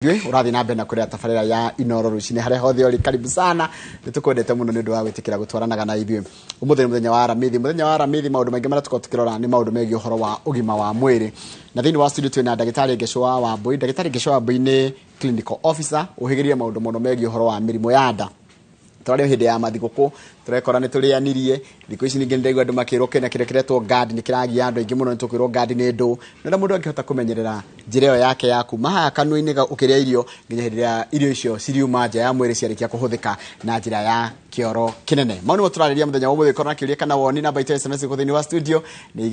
Ithuĩ ũrathiĩ na mbere na kũrĩa tabarĩra ya Inoro rũcinĩ harĩa hothe ũrĩ, karibu sana. Nĩ tũkwendete mũno nĩ ũndũ wa gwĩtĩkĩra gũtwaranaga na ithuĩ. Ũmũthĩ nĩ mũthenya wa Aramithi. Mũthenya wa Aramithi, maũndũ maingĩ marĩa tũkoragwo tũkĩrora nĩ maũndũ megiĩ ũhoro wa ũgima wa mwĩrĩ, na thĩinĩ wa studio twĩna ndagĩtarĩ Ngecwa Wambui. Ndagĩtarĩ Ngecwa Wambui nĩ clinical officer ũhĩgĩrĩire maũndũ mũno megiĩ ũhoro wa mĩrimũ ya nda. Tũrarĩ hĩndĩ ya mathigũkũ, tũrekora nĩ tũrĩanirie. Thikũ ici ningĩ nĩndaigua andũ makĩrwo kĩna kĩrĩa kĩretwo GERD nĩ kĩragia andũ aingĩ mũno. Nĩ tũkwĩrwo GERD nĩ ndũ na ũrĩa mũndũ angĩhota kũmenyerera njĩra ĩyo yake ya kuma haha kanua-inĩ ũkĩrĩa irio nginya hĩndĩ ĩrĩa irio icio ciriuma nja ya mwĩrĩ ciarĩkia kũhũthĩka na njĩra ya kĩoro kĩnene. Mau nĩmo tũrarĩria mũthenya wa ũmũthĩ. Korwo na kĩũria kana woni, namba itũ ya SMS gũkũ thĩinĩ wa studio nĩ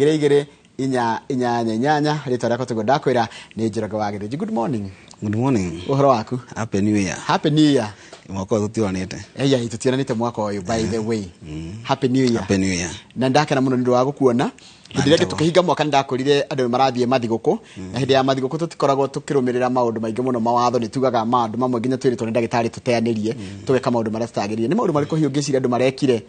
22488. Rĩtwa rĩakwa tũguo ndakwĩra nĩ Njoroge wa Gĩthĩnji. Good morning. Good morning. Ũhoro waku? Happy New Year. Happy New Year. Mwaka ũyũ tũtionanĩte. Eya, tũtionanĩte mwaka ũyũ. By the way, Happy New Year. Happy New Year. Na ndakena mũno nĩ ũndũ wa gũkuona. Hĩndĩ ĩrĩa ĩngĩ tũkĩhinga mwaka nĩ ndakorire andũ marathiĩ mathigũkũ, na hĩndĩ ya mathigũkũ tũtikoragwo tũkĩrũmĩrĩra maũndũ maingĩ mũno, mawatho. Nĩ tugaga maũndũ mamwe nginya twĩrĩtwo nĩ ndagĩtarĩ tũteanĩrie, tũgeka maũndũ marĩa tũtagĩrĩire. Nĩ maũndũ marĩkũ hihi ũngĩciria andũ marekire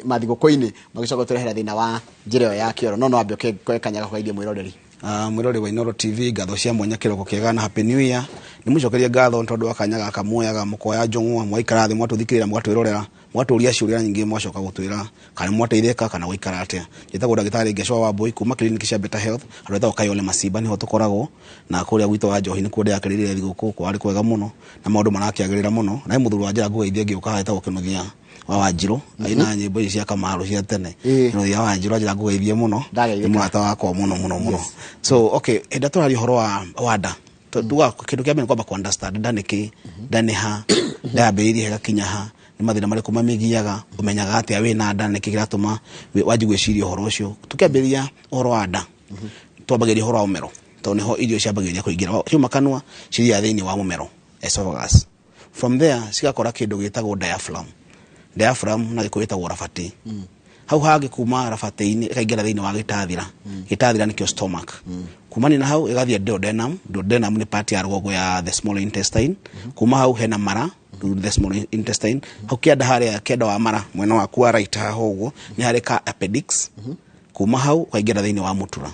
mathigũkũ-inĩ magĩcoka gũtũrehera thĩna wa njĩra ĩyo ya kĩoro? No wambe ũkoe kanya gakũgeithie mwĩroreri. Mwĩrori wa Inoro TV, ngatho cia mwanya, kĩroko kĩega na Happy New Year. Nĩ mũcokerie ngatho nĩ tondũ wa kanya gaka muoyaga mũkoya njũng'wa, mũgaikara thĩ, mũgatũthikĩrĩria, mũgatwĩrorera, mũgatũria ciũria nyingĩ, mũgacoka gũtwĩra kana nĩ mwateithĩka kana gũikara atĩa. Njĩtagwo ndagĩtarĩ Ngecwa Wambui kuma kiriniki cia Better Health handũ hetagwo Kayole Masimba, nĩho tũkoragwo, na kũrĩa gwitũ wa Njohi nĩkuo ndĩrakĩrĩire thigũkũ, kwarĩ kwega mũno na maũndũ marakĩagĩrĩra mũno. Na he mũthuri wa njĩra ngũgeithie ngĩũka haha etagwo Kĩnuthia wa Wanjirũ, aina nyĩmbo ici cia Kamaru cia tene. Kĩnuthia wa Wanjirũ anjĩra ngũgeithie mũno. Ndageithĩka. Nĩ mũrata wakwa mũno mũno mũno. So okay, hĩndĩ ĩrĩa tũraria ũhoro wa nda, tuga kĩndũ kĩa mbere nĩ kwamba ku understand nda nĩ kĩ, nda nĩ ha, nda yambĩrĩirie ĩgakinya ha, nĩ mathĩna marĩkũ mamĩgiaga, ũmenyaga atĩa wĩna nda, nĩkĩ kĩratũma wanjie gwĩciria ũhoro ũcio. Tũkĩambĩrĩria ũhoro wa nda, twambagĩrĩria ũhoro wa mũmero, tondũ nĩho irio ciambagĩrĩria kũingĩra. Ciauma kanua cithiaga thĩinĩ wa mũmero, esophagus. From there cigakora kĩndũ gĩtagwo diaphragm. Diaphragm na Gĩkũyũ ĩtagwo rabatĩ. Hau hangĩ kuma rabatĩ-inĩ ĩkaingĩra thĩinĩ wa gĩtathira. Gĩtathira nĩkĩo stomach. Kumania na hau ĩgathiĩ duodenum. Duodenum nĩ part ya rũgongo ya the small intestine. Kuma hau hena mara, the small intestine. Hau kĩanda, harĩa kĩanda wa mara, mwena waku wa right haha ũguo, nĩ harĩ ka appendix. Kuma hau ũkaingĩra thĩinĩ wa mũtura.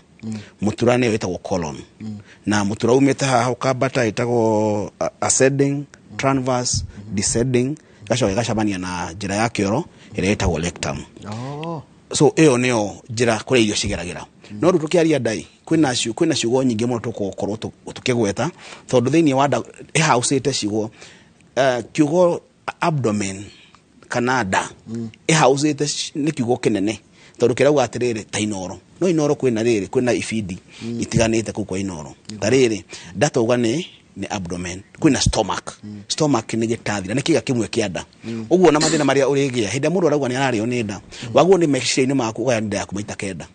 Mũtura nĩyo ĩtagwo colon, na mũtura umĩte haha ũkambata ĩtagwo ascending, transverse, descending, ĩgacoka ĩgacemania na njĩra ya kĩoro ĩrĩa ĩtagwo rectum. So ĩyo nĩyo njĩra kũrĩa irio cigeragĩra. No rĩu tũkĩaria ndai, kwĩna ciugo nyingĩ mũno tũgũkorwo tũkĩgweta, tondũ thĩinĩ wa nda ĩhaũcĩte ciugo, kiugo abdomen kana nda ĩhaũcĩte nĩ kiugo kĩnene, tondũ kĩrauga atĩrĩrĩ, ta Inoro, no Inoro kwĩna rĩrĩ, kwĩna ibindi itiganĩte kũu kwa Inoro. Ta rĩrĩ, nda tauga nĩ abdomen, kwĩna stomach. Stomach nĩ gĩtathira, nĩ kĩga kĩmwe kĩa nda. Ũguo na mathĩna marĩa ũrĩgĩa hĩndĩ ĩrĩa mũndũ arauga nĩ ararĩo nĩ nda, waguo nĩ meciria-inĩ maku ũgaya nda yaku maita kenda.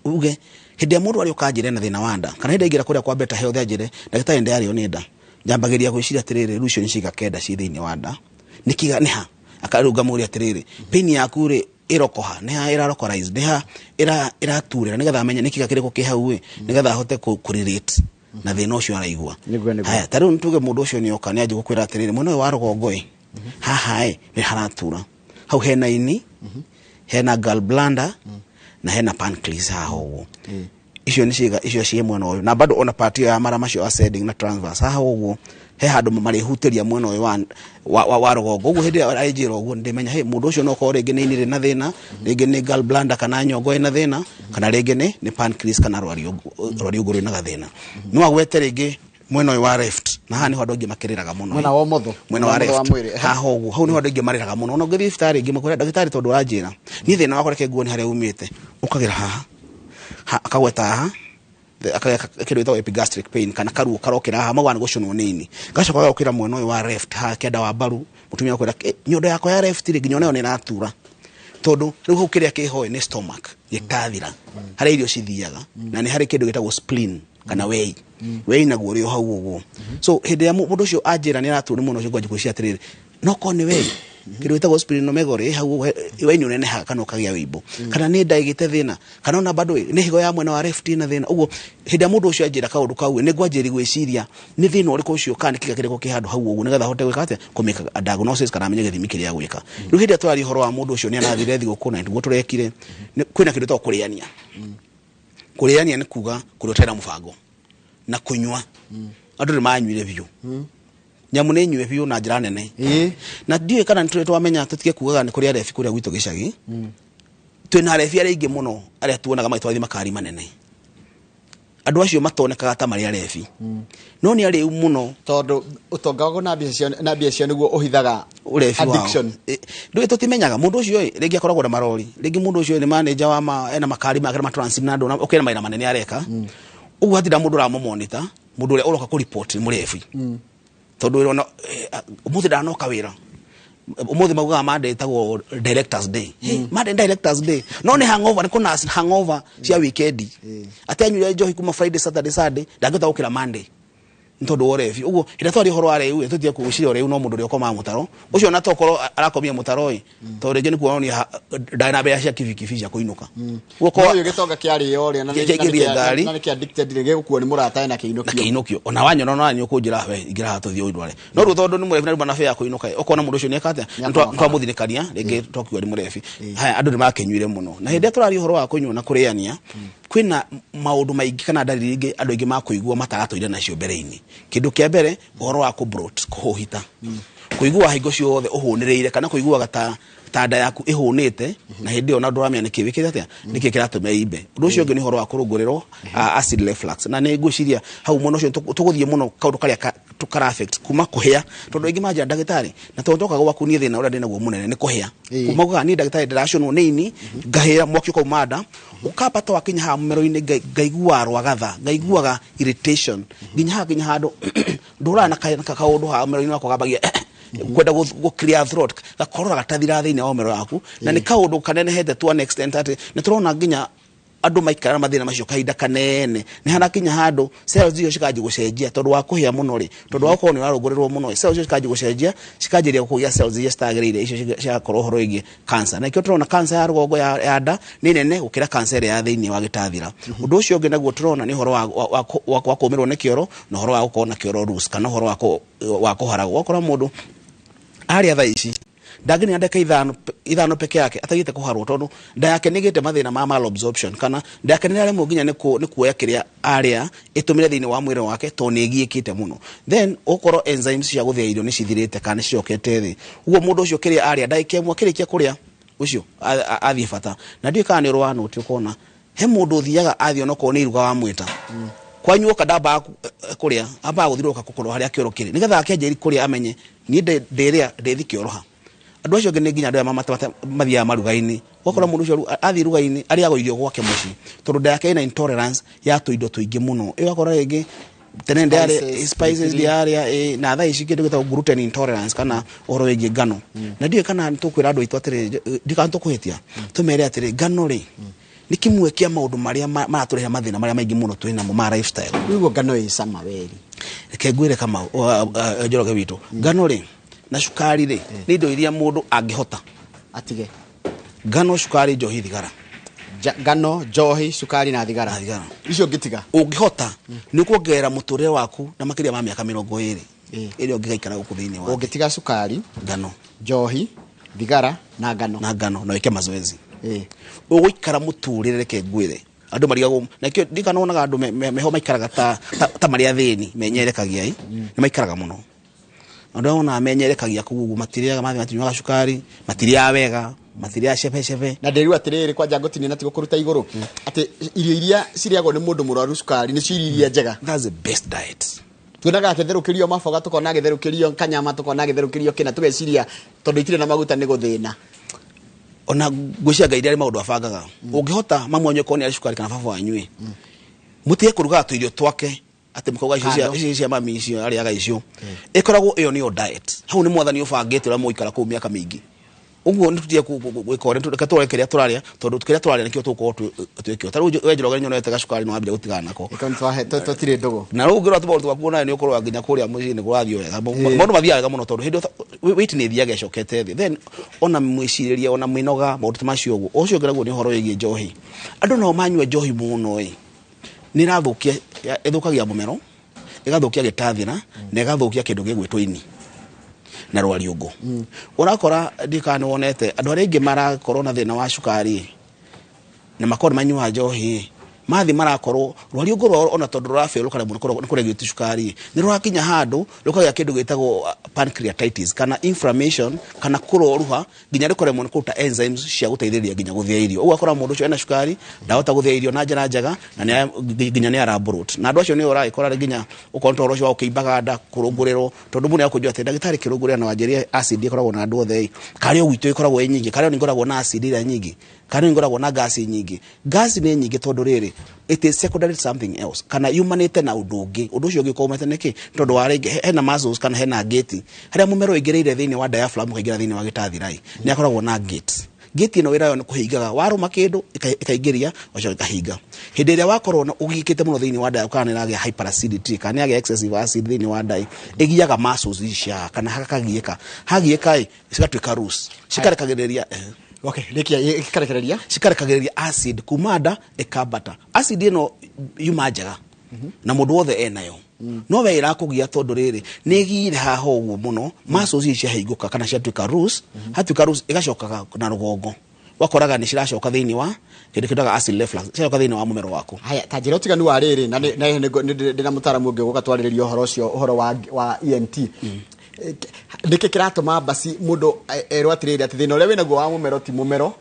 Uge hĩndĩ ĩrĩa mũndũ arĩũka anjĩre na thĩna wa nda, kana hĩndĩ aingĩra kũrĩa kwa Better Health anjĩre, "Ndagĩtarĩ, ndĩrarĩo nĩ nda," njambagĩria gwĩciria atĩrĩrĩ, rĩu icio nĩ ciĩga kenda ciĩ thĩinĩ wa nda, nĩ kĩga nĩ ha akarĩu ngamũria atĩrĩrĩ, pain yaku rĩ ĩrokoha nĩ ha, ĩra localize nĩ ha, ĩraturĩra, nĩgetha amenye nĩ kĩga kĩrĩkũ kĩ hau ĩ, nĩgetha ahote kũ relate na thĩna ũcio araigua. Nĩguo. Haya, ta rĩu nĩtuge mũndũ ũcio nĩoka nĩ anjia gũkwĩra atĩrĩrĩ, mwena ũyũ wa rũgongo ĩ haha ĩ nĩ haratura, hau hena ini, hena gallbladder na hena pancreas haha ũguo. Icio nĩ ciĩga icio ciĩ mwena ũyũ, na bado ona part ĩyo ya mara macio, ascending na transverse, haha ũguo he handũ marĩhutĩria mwena ũyũ wa rũgongo ũguo. Hĩndĩ ĩrĩa aranjĩra ũguo, ndĩmenya hey, mũndũ ũcio no korwo rĩngĩ nĩ ini rĩ na thĩna, rĩngĩ nĩ gallbladder kana nyongo ĩna thĩna, kana rĩngĩ nĩ pancreas kana rwariũngũ rwĩna gathĩna. No agwete rĩngĩ mwena ũyũ wa left, na haha nĩho andũ aingĩ makĩrĩraga mũno. Mwena wa ũmotho. Mwena wa Mwena wa left. mwĩrĩ. Haha ũguo, hau nĩho andũ aingĩ marĩraga mũno. Ona ũngĩthiĩ thibitarĩ ĩngĩ makwĩra, "Ndagĩtarĩ, tondũ ũranjĩra niĩ thĩna wakwa, reke nguone harĩa umĩte." Ũkagĩra haha. Akagweta haha akagĩa kĩndũ gĩtagwo epigastric pain kana karuo karokĩra haha, maugaga nĩ gũcũnwo nĩ ini. Gacoka gagokĩra mwena ũyũ wa left haha kĩanda wa mbaru. Mũtumia akwĩra, "Eh, nyondo yakwa ya left rĩ, nginya onayo nĩ ĩratura," tondũ rĩu hau kĩrĩa kĩho nĩ stomach, gĩtathira harĩa irio cithiaga, na nĩ harĩ kĩndũ gĩtagwo spleen kana wei. Wei naguo ũrĩ o hau ũguo. So hĩndĩ ĩrĩa mũndũ ũcio anjĩra nĩ araturwo nĩ mwena ũcio, ngwanjia gwĩciria atĩrĩrĩ, no korwo nĩ wei, kĩndũ gĩtagwo splenomegaly ĩ hau ũguo, wei nĩ ũnenehaga kana ũkagĩa wĩimbo, kana nĩ nda ĩgĩte thĩna, kana ona bado nĩ higo ya mwena wa left ĩna thĩna ũguo. Hĩndĩ ĩrĩa mũndũ ũcio anjĩra kaũndũ kau, nĩ ngwanjĩrĩria gwĩciria nĩ thĩna ũrĩkũ ũcio kana nĩ kĩga kĩrĩkũ kĩ handũ hau ũguo, nĩgetha hote gwĩka atĩa, kũmĩka a diagnosis kana amenye gĩthimi kĩrĩa gwĩka. Rĩu hĩndĩ ĩrĩa tũraria ũhoro wa mũndũ ũcio nĩ arathire thigũkũ na nĩguo tũrekire, kwĩna kĩndũ gĩtagwo kũrĩania. Kũrĩania nĩ kuga kũrĩa ũtarĩ na mũbango na kũnyua. Andũ nĩ manyuire biũ, nyamũ nĩ nyue biũ na njĩra nene. Na ndiũĩ kana nĩ tũrĩ twamenya tũtige kugaga nĩ kũrĩ arebi kũrĩa gwitũ gĩcagi. Twĩna arebi arĩa aingĩ mũno arĩa tuonaga magĩtwarithia makari manene. Andũ acio matonekaga ta marĩ arebi, no nĩ arĩu mũno. Tondũ ũtonga waku na mbia cio, na mbia cio nĩguo ũhithaga ũrebi wao. Addiction. Ndũĩ tũtimenyaga mũndũ ũcio ĩ, rĩngĩ akoragwo na marori, rĩngĩ mũndũ ũcio nĩ manager wa ma, ena makari make na matransit na andũ na mawĩra manene areka ũguo, hatirĩ na mũndũ ũramũmonita. Mũndũ ũrĩa ũroka kũripoti nĩ mũrebi, tondũ wĩra ona ũmũthĩ ndanoka wĩra ũmũthĩ, maugaga Monday ĩtagwo directors day. Hey, Monday directors day, no nĩ hangover, nĩ kũna hangover cia weekend, atĩ anyuire njohi kuma Friday, Saturday, Sunday, ndangĩhota gũkĩra Monday nĩ tondũ wa ũrebi. Ũguo hĩndĩ ĩrĩa twaria ũhoro wa rĩu, tũtige kũgwĩciria ũrĩu no mũndũ ũrĩa ũkomaga mũtaro ũcio, ona tokorwo arakomia mũtaro ĩ, tondũ rĩngĩ nĩ kuonania ndarĩ na mbeca cia kibikibi cia kũinũka. Ũguo no korwo ũyũ gĩtonga kĩarĩo rĩ na Kĩaingĩria ngari. Na nĩ kĩa addicted rĩ, gĩgũkuo nĩ mũrata ena na kĩinũkio. Kĩinũkio ona wanyona ona nĩ ũkũnjĩra we ingĩra haha tũthiĩ ũndware, no rĩu tondũ nĩ mũrebi na rĩu na bĩa ya kũinũka ĩ, ũkona mũndũ ũcio nĩ eka atĩa? Nĩakoma. Nĩtwamũthirĩkania rĩngĩ twakiuga nĩ mũrebi. Haya, andũ nĩ makĩnyuire mũno, na hĩndĩ ĩrĩa tũraria ũhoro wa kũnyua na kũrĩania, kwĩna maũndũ maingĩ kana ndariri ingĩ andũ aingĩ makũigua mataratũire nacio mbere-inĩ. Kĩndũ kĩa mbere, ũhoro wa kũ-bloat, kũhũhita, kũigua hingo ciothe ũhũnĩrĩire kana kũiguaga ta nda yaku ĩhũnĩte, na hĩndĩ ĩyo na ndũramenya nĩkĩ wĩkĩte atĩa, nĩkĩ kĩratũma ĩimbe. Ũndũ ũcio ũngĩ nĩ ũhoro wa kũrũngũrĩrwo, acid reflux, na nĩ ngwĩciria hau mũno ũcio tũgũthiĩ mũno kaũndũ karĩa kara affect kuma kũhĩa, tondũ aingĩ manjĩra, "Ndagĩtarĩ, na tondũ ndoka gwaku niĩ thĩna ũrĩa ndĩnaguo mũnene nĩ kũhĩa." Kuma kuga, "Niĩ ndagĩtarĩ ndĩraconwo nĩ ini, ngahĩa, mwaki ũkauma nda ũkambata wakinya haha mũmero-inĩ, ngaiguaga rwagatha, ngaiguaga irritation nginya haha, nginya handũ ndũraga na kaũndũ haha mũmero-inĩ wakwa gambagia kwenda gũ clear throat, gakorora gatathira thĩinĩ wa mũmero waku, na nĩ kaũndũ kanenehete to an extent atĩ nĩ tũrona nginya andũ maikara na mathĩna macio kahinda kanene nĩ harakinya handũ cells icio cikanjia gũcenjia tondũ wa kũhĩa mũno rĩ, tondũ wa gũkorwo nĩ ũrarũngũrĩrwo mũno rĩ, cells icio cikanjia gũcenjia, cikanjĩrĩria kũgĩa cells iria citagĩrĩire, icio cigakorwo ũhoro wĩgiĩ cancer. Na nĩkĩo tũrona cancer ya rũgongo ya nda nĩ nene gũkĩra cancer ĩrĩa ya thĩinĩ wa gĩtathira. Ũndũ ũcio ũngĩ naguo tũrona nĩ ũhoro wa kũũmĩrwo nĩ kĩoro na ũhoro wa gũkorwo na kĩoro loose kana ũhoro wa kũharagwo. Ũgakora mũndũ arĩa thaa ici ndangĩnina ndagĩka 5 peke yake atagĩte kũharwo, tondũ nda yake nĩ ĩgĩte mathĩna ma malabsorption, kana nda yake nĩ ĩraremwo nginya nĩ kuoya kĩrĩa arĩa ĩtũmĩre thĩinĩ wa mwĩrĩ wake tondũ nĩ ĩgiĩkĩte mũno. Then ũkorwo enzymes cia gũthĩa irio nĩ cithirĩte kana nĩ cicokete thĩ, ũguo mũndũ ũcio kĩrĩa arĩa ndagĩka 1 akĩrĩkia kũrĩa ũcio athiĩ bata. Na ndiũĩ kana nĩ ũrĩ wa nũti, ũkona he mũndũ ũthiaga athiĩ onokorwo nĩ iruga wamwĩta kwanyu oka, ndambaga kũrĩa, ambaga gũthiũrũrũka kũkorwo harĩa kĩoro kĩrĩ nĩgetha akĩanjia kũrĩa amenye niĩ ndĩrĩa ndĩthi kĩoro ha. Andũ acio angĩ nĩ nginya andũ aya mathiaga maruga-inĩ, ũgakora mũndũ ũcio athiĩ ruga-inĩ arĩaga irio gwake mũciĩ tondũ nda yake ĩna intolerance ya tũindo tũingĩ mũno. Ĩyo ũgakora rĩngĩ tene ndĩarĩ Spices, spices pilipili. ndĩarĩa na thaa ici kĩndũ gĩtagwo gluten intolerance kana ũhoro wĩgiĩ ngano. Na ndiũĩ kana tũkwĩra andũ aitũ atĩrĩrĩ, ndiũĩ kana tũkũhĩtia tũmere atĩrĩ, ngano rĩ nĩ kĩmwe kĩa maũndũ marĩa maratũrehe mathĩna marĩa maingĩ mũno twĩ namo ma lifestyle. Rĩu ngano ĩ cama weri. Reke ngwĩre Kamau, Njoroge witũ, ngano rĩ na cukari rĩ nĩ indo iria mũndũ angĩhota atige. Ngano, cukari, njohi, thigara. Ngano, njohi, cukari na thigara. Na thigara. Icio ũngĩtiga, ũngĩhota nĩ ũkuongerera mũtũrĩre waku na makĩria ma mĩaka 20 ĩrĩa ũngĩgaikara gũkũ thĩinĩ wa thĩ. Ũngĩtiga cukari, ngano, njohi, thigara na ngano, na ngano na wĩke mazoezi, Ĩ. ũgũikara mũtũrĩre. Reke ngwĩre, andũ marigagwo nakĩo ndikana wonaga andũ meho maikaraga ta marĩ athĩni menyerekagia ĩ, nĩ maikaraga mũno. Andũ arĩa wonaga menyerekagia kũu ũguo matirĩaga mathi, matinyuaga cukari, matirĩaga wega, matirĩaga cebecebe. Na ndĩrua atĩrĩrĩ, kwanja ngũtinia na tigo kũruta igũrũ, atĩ irio iria cirĩagwo nĩ mũndũ mũrwaru cukari nĩcio irio iria njega. That's the best diet. Tuonaga akĩtherũkĩrio maboga, tũkona agĩtherũkĩrio kanyama, tũkona agĩtherũkĩrio kĩna, tũgeciria tondũ itirĩ na maguta nĩ gũthĩna. Ona ngwĩciria Ngai ndarĩ maũndũ abangaga. Ũngĩhota mamu wanyu akorwo nĩ arĩ cukari kana baba wanyu ĩ, mũtige kũrugaga tũirio twake atĩ mũkauga icio Kando. icio cia mami, icio arĩaga icio, ĩkoragwo ĩyo nĩyo diet. Hau nĩ mwathani ũbangĩte ũrĩa mũgũikara kũu mĩaka mĩingĩ. Ũguo nĩ tũtige gwĩka ũrĩa, reke tũrore kĩrĩa tũrarĩa, tondũ kĩrĩa tũrarĩa nĩkĩo tũgũkorwo twĩkĩo. Ta rĩu we Njoroge, nĩnyonete gacukari nĩ wambire gũtigana nako. Ĩko tũtirĩ ndũgũ. Na rĩu ũngĩrora tũmaũndũ twaku onawe nĩ ũkũrora nginya kũrĩa mũciĩ nĩ kũrathiĩ wega. Maũndũ mathiaga wega mũno tondũ hĩndĩ ĩyo weight nĩ ĩthiaga ĩcokete thĩ, then ona mwĩcirĩrie, ona mĩnoga, maũndũ ta macio ũguo. Ũcio ũngĩ naguo nĩ ũhoro wĩgiĩ njohi. Andũ nao manyua njohi mũno ĩ, nĩ ĩrathũkia, ĩthũkagia mũmero, ĩgathũkia gĩtathĩra na ĩgathũkia kĩndũ gĩgwĩtwo ini na rwariũngũ. Ũrakora ndiũĩ kana nĩ wonete andũ arĩa aingĩ marakorwo na thĩna wa cukari na makorwo nĩ manyuaga njohi, Mathi marakorwo rwariũngũ rwao ona tondũ rũrabĩrwo karemwo nĩ kũregete cukari, nĩ rũrakinya handũ rũkagĩa kĩndũ gĩtagwo pancreatitis kana inflammation kana kũroruha nginya rĩkaremwo nĩ kũruta enzymes cia gũteithĩrĩria nginya gũthĩa irio. Ũguo akora mũndũ ũcio ena cukari, ndahota gũthĩa irio na njĩra njega, na nginya nĩ araburut. Na andũ acio nĩ ũragĩkora nginya ũkorwo nĩ ũhoro ũcio wa gũkĩimbaga nda, kũrũngũrĩrwo, tondũ mũndũ nĩakũnjũa atĩ ndagĩtarĩ kĩrũngũrĩra na wanjĩrie acid ĩkoragwo na andũ othe, karĩ o gwitũ ĩkoragwo ĩ nyingĩ, karĩ o nĩngoragwo na acid ĩrĩa nyingĩ, karĩ nĩngoragwo na gasi nyingĩ. Gasi nĩ nyingĩ tondũ rĩrĩ it is secondary to something else, kana yumanĩte na ũndũ ũngĩ. Ũndũ ũcio ũngĩ ũkorwo umĩte nĩkĩ? Tondũ wa rĩngĩ hena muscles kana hena gate harĩa mũmero ũingĩrĩire thĩinĩ wa diaphragm ũkaingĩra thĩinĩ wa gĩtathirai, nĩ akoragwo na gate. Gate ĩno wĩra wayo nĩ kũhingaga, warũma kĩndũ ĩkaingĩria, ũgacoka ĩkahinga. Hĩndĩ ĩrĩa wakorwo ũgikĩte mũno thĩinĩ wa nda, kana nĩ ĩragĩa hyperacidity kana nĩ yagĩa excessive acid thĩinĩ wa nda, ĩgiaga muscles ici cia kana hakagiĩka, hagiĩka ĩ cigatuĩka loose, cikarekagĩrĩria Okay, rĩkia ikarekereria, cikarekagĩrĩria acid kuma nda ĩkambata. Acid ĩno yuma njega na mũndũ wothe enayo, no we ĩrakũgia tondũ rĩrĩ nĩ ĩgire haha ũguo mũno, muscles ici ciahingũka kana ciatuĩka loose, hatuĩka loose ĩgacokaga na rũgongo, wakoraga nĩ ciracoka thĩinĩ wa kĩndũ kĩtaga acid reflux, ciracoka thĩinĩ wa mũmero waku. Haya, ta njĩra ũtiganu wa rĩrĩ na ndĩna mũtaaramu ũngĩ ũgũka twarĩrĩria ũhoro ũcio, ũhoro wa ENT. Nĩkĩ kĩratũma basi mũndũ erwo atĩrĩrĩ atĩ thĩna ũrĩa wĩnaguo wa mũmero ti mũmero,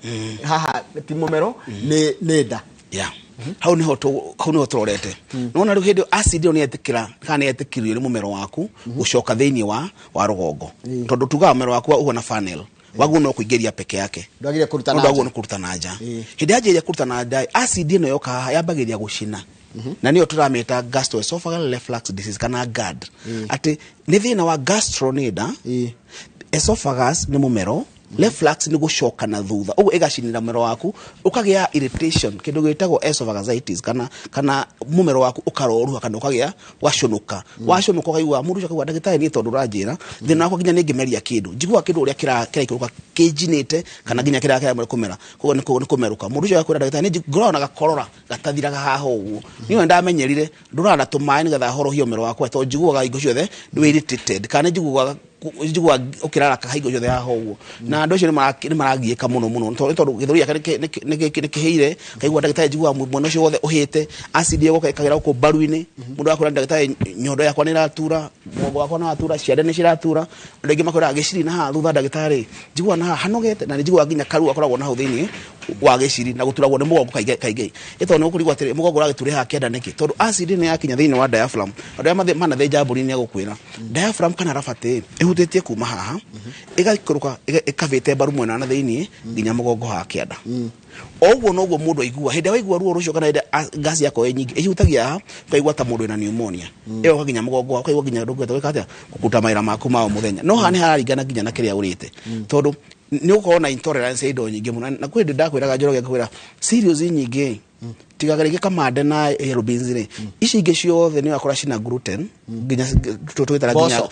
haha ti mũmero, nĩ nda? Yeah. Hau niho hau niho tũrorete. Nona rĩu hĩndĩ ĩyo acid ĩyo nĩ yetĩkĩra kana nĩ yetĩkĩrio nĩ mũmero waku gũcoka thĩinĩ wa rũgongo, tondũ tugaga mũmero waku ũhana funnel waguo no kũingĩria peke yake. Ndwagire kũruta na ndwaguo nĩ kũruta na nja. Hĩndĩ yanjĩrĩria kũruta na nja, acid ĩno yoka haha yambagĩrĩria gũcina, na nĩyo tũramĩta gastroesophageal reflux disease kana GERD, atĩ nĩ thĩna wa gastro nĩ nda, esophagus nĩ mũmero, reflux nĩ gũcoka na thutha, ũguo ĩgacinĩra mũmero waku, ũkagĩa irritation, kĩndũ gĩtagwo esophagitis, kana mũmero waku ũkaroruha kana ũkagĩa wacũnũka. Wacũnũka ũkaigua mũndũ ũcio akaigua, ndagĩtarĩ, niĩ tondũ ũranjĩra thĩna wakwa nginya nĩngĩmeria kĩndũ, njiguaga kĩndũ ũrĩa kĩraikũrũka kĩnjinĩte kana nginya kĩrĩa kĩramwe kũmera, koguo nĩ kũmerũka. Mũndũ ũcio agakwĩra, ndagĩtarĩ, nĩ ngoragwo na gakorora gatathiraga haha ũguo, niĩ ona ndamenyerire ndũraga na tũmaĩ nĩgetha horohie mũmero wakwa, tondũ njiguaga hingo ciothe ndĩ irritated kana njiguaga ũkĩraraka hingo ciothe haha ũguo. Na andũ acio nĩ maragiĩka mũno mũno tondũ gĩthũri gĩake nĩ kĩhĩire, kaigua, ndagĩtarĩ, njiguaga mwena ũcio wothe ũhĩte, acid ĩgoka ĩkagera gũkũ mbaru-inĩ. Mũndũ akwĩra, ndagĩtarĩ, nyondo yakwa nĩ ĩratura, mũgongo wakwa nĩ watura, ciande nĩ ciratura. Andũ aingĩ makwĩraga gĩciri na haha thutha, ndagĩtarĩ, njiguaga na haha hanogete, na nĩ njiguaga nginya karuo gakoragwo na hau thĩinĩ wa gĩciri na gũturagwo nĩ mũgongo kaingĩ kaingĩ. Ĩtondũ nĩ ũkũrigwo atĩrĩ, mũgongo ũragĩture haha kĩanda nĩkĩ? Tondũ acid nĩ yakinya thĩinĩ wa diaphragm. Andũ arĩa manathĩnja mbũri nĩ egũkwĩra diaphragm kana rabatĩ ĩhutĩtie kuma haha ĩgaikũrũka ĩkabĩte mbaru mwena na thĩinĩ nginya mũgongo haha kĩanda. O ũguo noguo mũndũ aigua hĩndĩ ĩrĩa waigua ruo rũcio kana hĩndĩ gas yakorwo ĩ nyingĩ, ĩhutagia haha, ũkaigua ta mũndũ wĩna pneumonia, ĩgoka nginya mũgongo waku, ũkaigua nginya ndũngĩhota gwĩka atĩa, kũruta mawĩra maku ma o mũthenya. No haha nĩ hararingana nginya na kĩrĩa ũrĩte, tondũ nĩ ũgũkorwo na intolerance ya indo nyingĩ mũno. Na kwĩ hĩndĩ ndakwĩraga Njoroge, ngakwĩra cereals nyingĩ tigaga rĩngĩ kamande na yellow beans rĩ, ici ingĩ ciothe nĩ ũrakora cina gluten, nginya tũgĩtara nginya Mboco.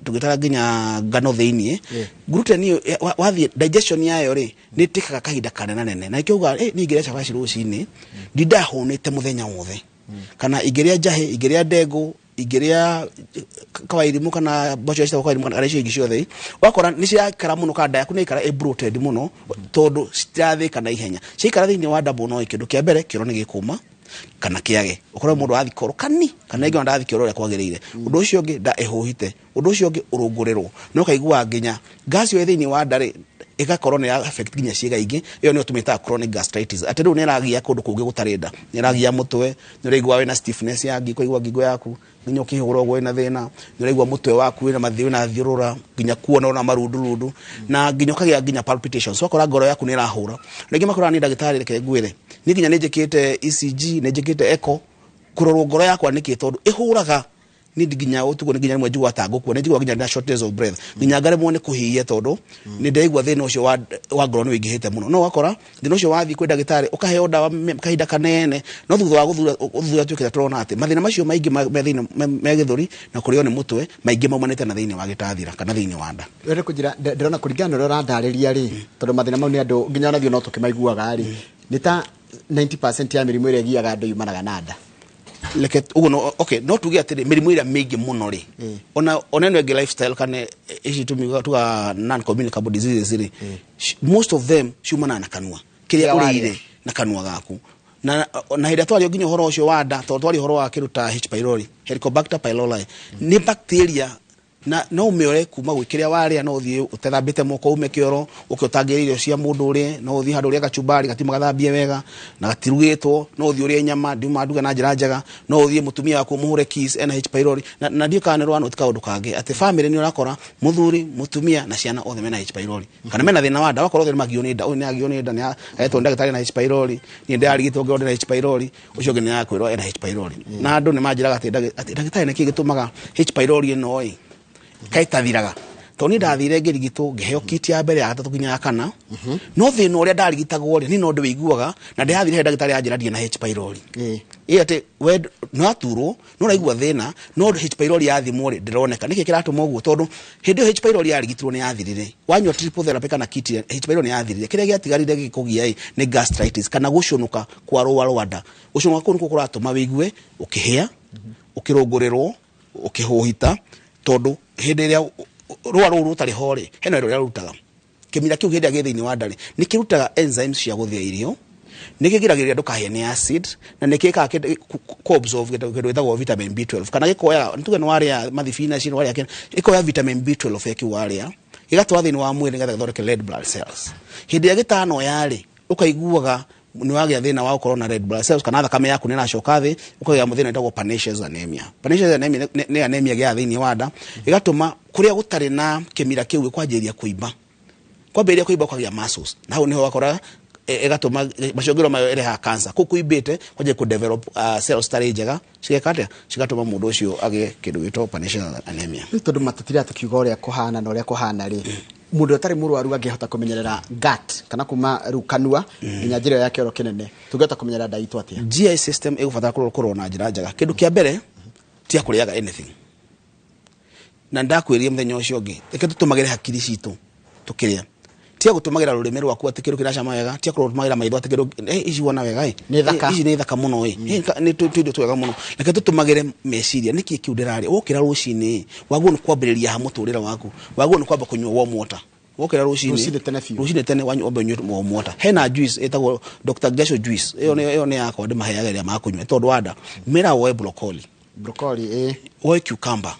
Tũgĩtara nginya ngano thĩiniĩ. Gluten ĩyo wathiĩ digestion yayo rĩ, nĩ ĩtĩkaga kahinda kanene na nĩkĩo ugaga niĩ ingĩrĩa cabaci rũcinĩ ndindahũnĩte mũthenya wothe, kana ingĩrĩa njahĩ, ingĩrĩa ndengũ, ingĩrĩa kawairimũ kana mboco iria ciĩtagwo kawairimũ kana icio ingĩ ciothe, wakora nĩ ciraikara mũno kana nda yaku nĩ ĩikara ĩ bloated mũno tondũ citirathĩka na ihenya. Ciaikara thĩinĩ wa nda mũno, kĩndũ kĩa mbere kĩoro nĩ gĩkũma kana kĩage, ũkorwo mũndũ arathiĩ koro kani kana ĩngĩ ona ndarathiĩ kĩoro ũrĩa kwagĩrĩire. Ũndũ ũcio ũngĩ, nda ĩhũhite. Ũndũ ũcio ũngĩ, ũrũngũrĩrwo na ũkaigua nginya gas ĩyo ĩ thĩinĩ wa nda rĩ, ĩgakorwo nĩ ya affect nginya ciĩga ingĩ. Ĩyo nĩyo tũmĩtaga chronic gastritis, atĩ rĩu nĩ ĩragia kũndũ kũngĩ gũtarĩ nda, nĩ ĩragia mũtwe, nĩ ũraigua wĩna stiffness ya ngingo, ũkaigua ngingo yaku nginya ũkĩhũra ũguo wĩna thĩna, nĩ ũraigua mũtwe waku wĩna mathĩ wĩna thiũrũra, nginya kuona ona marundurundu, na nginya ũkagĩa nginya palpitations, wakora ngoro yaku nĩ ĩrahũra. Rĩngĩ makwĩraga, nĩ ndagĩtarĩ, reke ngwĩre, niĩ nginya nĩ njĩkĩte ECG, nĩ njĩkĩte echo kũrorwo ngoro yakwa nĩkĩ, tondũ ĩhũraga niĩ nginya ũtukũ, nĩ nginya rĩmwe njiguaga ta ngũkua, nĩ njiguaga nginya ndĩna shortness of breath, nginya ngaremwo nĩ kũhihia tondũ nĩ ndĩraigua thĩna ũcio wa ngoro nĩ wĩingĩhĩte mũno. No ũgakora thĩna ũcio wathiĩ kwĩ ndagĩtarĩ ũkaheo ndawa kahinda kanene, no thutha wa gũthuthuria tuĩkĩte tũrona atĩ mathĩna macio maingĩ me thĩinĩ me gĩthũri na kũrĩo nĩ mũtwe maingĩ maumanĩte na thĩinĩ wa gĩtathira kana thĩinĩ wa nda. Wende kũnjĩra ndĩrona kũringana na ũrĩa ũrandarĩria rĩ, tondũ mathĩna mau nĩ andũ nginya ona ithuĩ no tũkĩmaiguaga rĩ, nĩ ta 90% ya mĩrimũ ĩrĩa ĩgiaga andũ yumanaga na nda. Reke ũguo no, okay, no tuge atĩrĩ, mĩrimũ ĩrĩa mĩingĩ mũno rĩ, ona ĩno ĩngĩ lifestyle kana ici tumiuga tuga non communicable diseases rĩ, most of them ciumanaga na kanua, kĩrĩa Kĩrĩa warĩa. Ũrĩire na kanua gaku. Na hĩndĩ ĩrĩa twaria nginya ũhoro ũcio wa nda, tondũ twaria ũhoro wa kĩndũ ta H pylori, Helicobacter pylori nĩ bacteria, na no ũmĩore kuma gwĩ kĩrĩa warĩa. No ũthiĩ ũtethambĩte moko, ume kĩoro, ũke ũtangĩre irio cia mũndũ ũrĩe. No ũthiĩ handũ ũrĩe gachumbari gatima gathambie wega na gatirugĩtwo. No ũthiĩ ũrĩe nyama ndiuma nduge na njĩra njega. No ũthiĩ mũtumia waku mũhũre kiss ena H pylori. Na ndiũ kana nĩ rwano ti kaũndũ kangĩ atĩ family nĩ ũrakora mũthuri, mũtumia na ciana othe mena H pylori kana mena thĩna wa nda. Wakorwo othe nĩ magio nĩ nda, ũyũ nĩ agio nĩ nda, nĩ aretwo ndagĩtarĩ na H pylori, niĩ ndĩrarigitwo ngĩrwo ndĩna H pylori, ũcio ũngĩ nĩ akwĩrwo ena H pylori. Na andũ nĩ manjĩraga atĩ atĩ ndagĩtarĩ, nĩkĩ gĩtũmaga H pylori ĩno ĩ kaĩ tathiraga? Tondũ niĩ ndathire ngĩrigitwo, ngĩheo kit ya mbere, ya gatatũ nginya ya kana, no thĩna ũrĩa ndarigitagwo rĩ, niĩ no ndĩwĩiguaga na ndĩrathire he ndagĩtarĩ anjĩra ndirĩ na H pylori. Ĩ atĩ we nĩ waturwo, no ũraigua thĩna, no H pylori yathimwo rĩ, ndĩroneka. Nĩkĩ kĩratũma ũguo? Tondũ hĩndĩ ĩyo H pylori yarigitirwo nĩ yathirire. Wanyua triple therapy kana kit ya H pylori nĩ yathirire, kĩrĩa gĩatigarire gĩkũgia ĩ nĩ gastritis kana gũcũnũka kwa rũa rwa nda. Gũcũnũka kũu nĩkuo kũratũma wĩigue ũkĩhĩa, ũkĩrũngũrĩrwo, ũkĩhũhita, tondũ hĩndĩ ĩrĩa rũa rũu rũtarĩ ho rĩ, hena wĩra ũrĩa rũrutaga. Kĩmira kĩu hĩndĩ ĩrĩa gĩ thĩinĩ wa nda rĩ, nĩ kĩrutaga enzymes cia gũthĩa irio, nĩ kĩgiragĩrĩria ndũkahĩe nĩ acid, na nĩ kĩkaga kũ absorb kĩndũ gĩtagwo vitamin B12, kana gĩkoya, nĩ tuge nĩ warĩa mathibinaci, nĩ warĩa kĩndũ, gĩkoya vitamin B12 kĩu warĩa, gĩgatwara thĩinĩ wa mwĩrĩ nĩgetha gĩthondeke red blood cells. Hĩndĩ ĩrĩa gĩtano yarĩ, ũkaiguaga nĩ wagĩa thĩna wa gũkorwo na red blood cells kana thakame yaku nĩ ĩracoka thĩ, ũkagĩa thĩna wĩtagwo pernicious anemia. Pernicious anemia nĩ anemia ĩgĩaga thĩinĩ wa nda, ĩgatũma kũrĩa gũtarĩ na kĩmira kĩu gĩkwanjĩrĩria kũimba. Kwambĩrĩria kũimba ũkagĩa muscles, na hau nĩho wakora ĩgatũma macũngĩrĩro mayo ĩrehaga cancer. Kũu kũimbĩte kwanjia kũ develop cells citarĩ njega, cigeka atĩa? Cigatũma mũndũ ũcio agĩe kĩndũ gĩtagwo pernicious anemia. Rĩu tondũ matũtira tũkiuga ũrĩa kũhana na ũrĩa kũhana rĩ, mũndũ ũtarĩ mũrwaru angĩhota kũmenyerera gut kana kuma rĩu kanua nginya njĩra ĩyo ya kĩoro kĩnene, tũngĩhota kũmenyerera nda itũ atĩa? GI system ĩgũbatara kũrorwo na njĩra njega. Kĩndũ kĩa mbere, tiga kũrĩaga anything. Na ndakwĩrire mũthenya ũcio ũngĩ, reke tũtũmagĩre hakiri citũ tũkĩrĩa. Tiga gũtũmagĩra rũrĩmĩ rwaku atĩ kĩndũ kĩracama wega, tiga gũtũmagĩra maitho atĩ kĩndũ ici wona wega ĩ. Nĩ thaka. Ici nĩ thaka mũno ĩ. Nĩ tũindo twega mũno. Reke tũtũmagĩre meciria, nĩkĩ kĩu ndĩrarĩa? Wokĩra rũcinĩ, wagĩrĩirwo nĩ kwambĩrĩria ha mũtũrĩre waku. Wagĩrĩirwo nĩ kwamba kũnyua warm water. Wokĩra rũcinĩ, Rũcinĩ tene biũ. Rũcinĩ tene wambe ũnyue warm water. Hena juice ĩtagwo Dr. Gesho juice. Ĩyo nĩ yakwa ndĩmaheaga ĩrĩa makũnyua tondũ wa nda. Mĩra woe broccoli. Broccoli ĩ. Woe cucumber.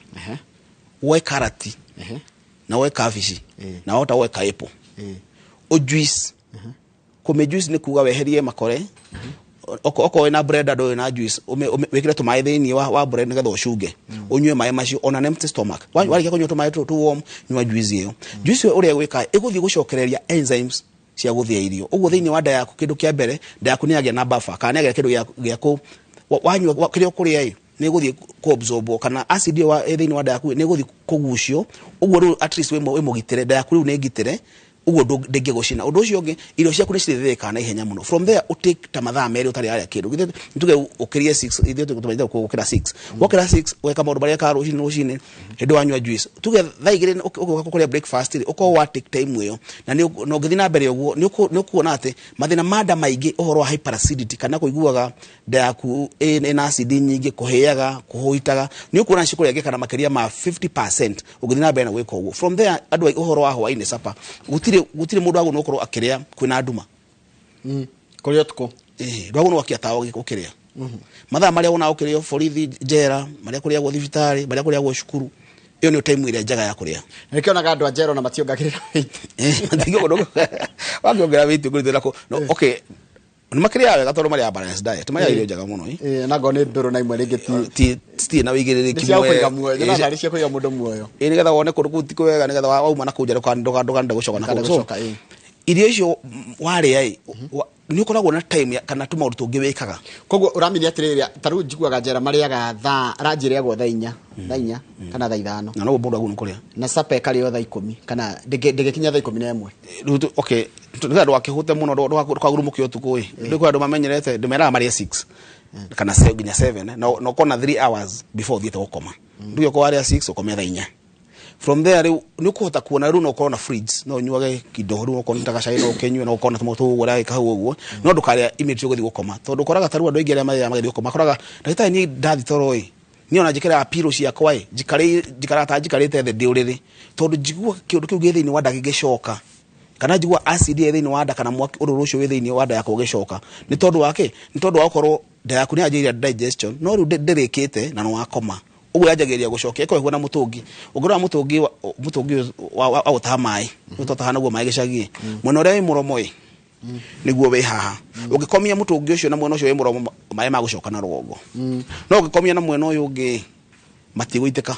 Woe karati. Na woe kabici. Na wahota woe ka apple. O juice. Kũmĩ juice nĩ kuga weherie makore. Okorwo wĩna blender, ndũrĩ na juice, wĩkĩre tũmaĩ thĩinĩ wa blender nĩgetha ũcunge. Ũnyue maĩ macio on an empty stomach. Warĩkia kũnyua tũmaĩ tũ warm, nyua juice ĩyo. Juice ĩyo ũrĩa ĩgwĩka, ĩgũthiĩ gũcokereria enzymes cia gũthĩa irio. Ũguo thĩinĩ wa nda yaku, kĩndũ kĩa mbere, nda yaku nĩ yagĩa na buffer kana nĩ yagĩa kĩndũ gĩa kũ wanyua kĩrĩa ũkũrĩa ĩ, nĩ ĩgũthiĩ kũ absorb, kana acid ĩyo ĩ thĩinĩ wa nda yaku nĩ ĩgũthiĩ kũgucio. Ũguo rĩu at least wĩ mũgitĩre, nda yaku rĩu nĩ ngitĩre, ũguo ndĩngĩgũcina. Ũndũ ũcio ũngĩ, irio ciaku nĩ cirĩthĩĩkaga na ihenya mũno. From there ũtake ta mathaa 2 ũtarĩ arĩa kĩndũ. Githĩ tuge ũkĩrie 6, ithuĩ tũmenyete gũkĩra 6. Wokĩra 6, ũgeka maũndũ marĩa wekaga rũcinĩ rũcinĩ, hĩndĩ wanyua juice. Tuge thaa 2 ũgũka kũrĩa breakfast rĩ, ũkorwo wa take time ĩyo. Na ũngĩthiĩ na mbere ũguo, nĩ ũkuona atĩ mathĩna ma nda maingĩ, ũhoro wa hyperacidity kana kũiguaga nda yaku ĩna acid nyingĩ, kũhĩaga, kũhũitaga, nĩ ũkuona cikũrengeka na makĩria ma 50% ũngĩthiĩ na mbere na gwĩka ũguo. From there, andũ ũhoro wa hwaĩ-inĩ supper, gũtirĩ mũndũ wagĩrĩirwo gũkorwo akĩrĩa kwĩna nduma. Kũrĩa ũtukũ. Ĩĩ, ndwagĩrĩirwo nĩ gwakia tawa ũkĩrĩa. Mathaa marĩa wonaga ũkĩrĩo borithi njera, marĩa kũrĩagwo thibitarĩ, marĩa kũrĩagwo cukuru, ĩyo nĩyo time ĩrĩa njega ya kũrĩa. Na nĩkĩo onaga andũ a njera ona mationgagĩrĩra weight. Wakĩongerera weight ũkũrĩtĩra kũ? No, okay, nĩ makĩrĩaga wega tondũ marĩaga balanced diet, marĩaga irio njega mũno, ĩ. Ĩĩ, na ngorwo nĩ ndũrũ na imwe rĩngĩ ti Ti citirĩ na wĩigĩrĩrĩki. Nĩ cia kũiga muoyo, nyonaga tarĩ cia kũiga mũndũ muoyo. Ĩ, nĩgetha wone kũndũ kũu ti kwega, nĩgetha wauma na kũu nja ndũkande gũcoka na Ndũkande kũu. So, gũcoka, ĩ. irio icio warĩa ĩ, nĩ ũkoragwo na time kana tũmaũndũ tũngĩ wĩkaga. Koguo ũramini atĩrĩrĩ, ta rĩu njiguaga njera marĩaga thaa, ranji ĩrĩagwo thaa 4, thaa 4 kana thaa 5. Na noguo mũndũ agĩrĩirwo nĩ kũrĩa. Na supper ĩkarĩo thaa 10 kana ndĩgĩkinya thaa 11. Rĩu okay, nĩgetha ndũgakĩhũte mũno, ndũkagurumũke ũtukũ ĩ. Rĩu kwĩ andũ mamenyerete, ndĩmeraga marĩe 6 kana nginya 7, na ũkorwo na 3 hours before ũthiĩte gũkoma. Nduge ũkorwo warĩa 6, ũkome thaa 4. From there rĩu nĩ ũkũhota kuona rĩu no ũkorwo na fridge, no ũnyuage indo rĩu, okorwo nĩ ta gacai no ũkĩnyue, no ũkorwo na tũmaũndũ tũu ũragĩka hau ũguo, no ndũkarĩa immediately ũgĩthiĩ gũkoma, tondũ ũkoraga ta rĩu andũ aingĩ arĩa marĩaga magĩthiĩ gũkoma, makoraga ndagĩtarĩ niĩ ndathiĩ toro ĩ, niĩ ona njĩkĩraga pillow ciakwa ĩ, njikaraga ta njikarĩte thĩ ndĩ ũrĩrĩ, tondũ njiguaga kĩũndũ kĩu gĩ thĩinĩ wa nda gĩgĩcoka. Kana njigua acid ĩ thĩinĩ wa nda kana mwaki ũrũrũ ũcio wĩ thĩinĩ wa nda yakwa ũgĩcoka. Nĩ tondũ wa kĩ? Nĩ tondũ wa gũkorwo nda yaku nĩ yanjĩrĩria digestion no rĩu ndĩrĩkĩte na nĩ wakoma. Ũguo yanjagĩrĩria gũcokia ĩkoragwo ĩhuana mũtũngi. Ũngĩrora mũtũngi mũtũngi wa gũtaha maĩ, nĩ tũtaha naguo maĩ gĩcagi-ĩ, mwena ũrĩa wĩ mũromo ĩ, nĩguo wĩ haha. Ũngĩkomia mũtũngi ũcio na mwena ũcio wĩ mũromo, maĩ magũcoka na rũgongo. No ũngĩkomia na mwena ũyũ ũngĩ, matigũitĩka.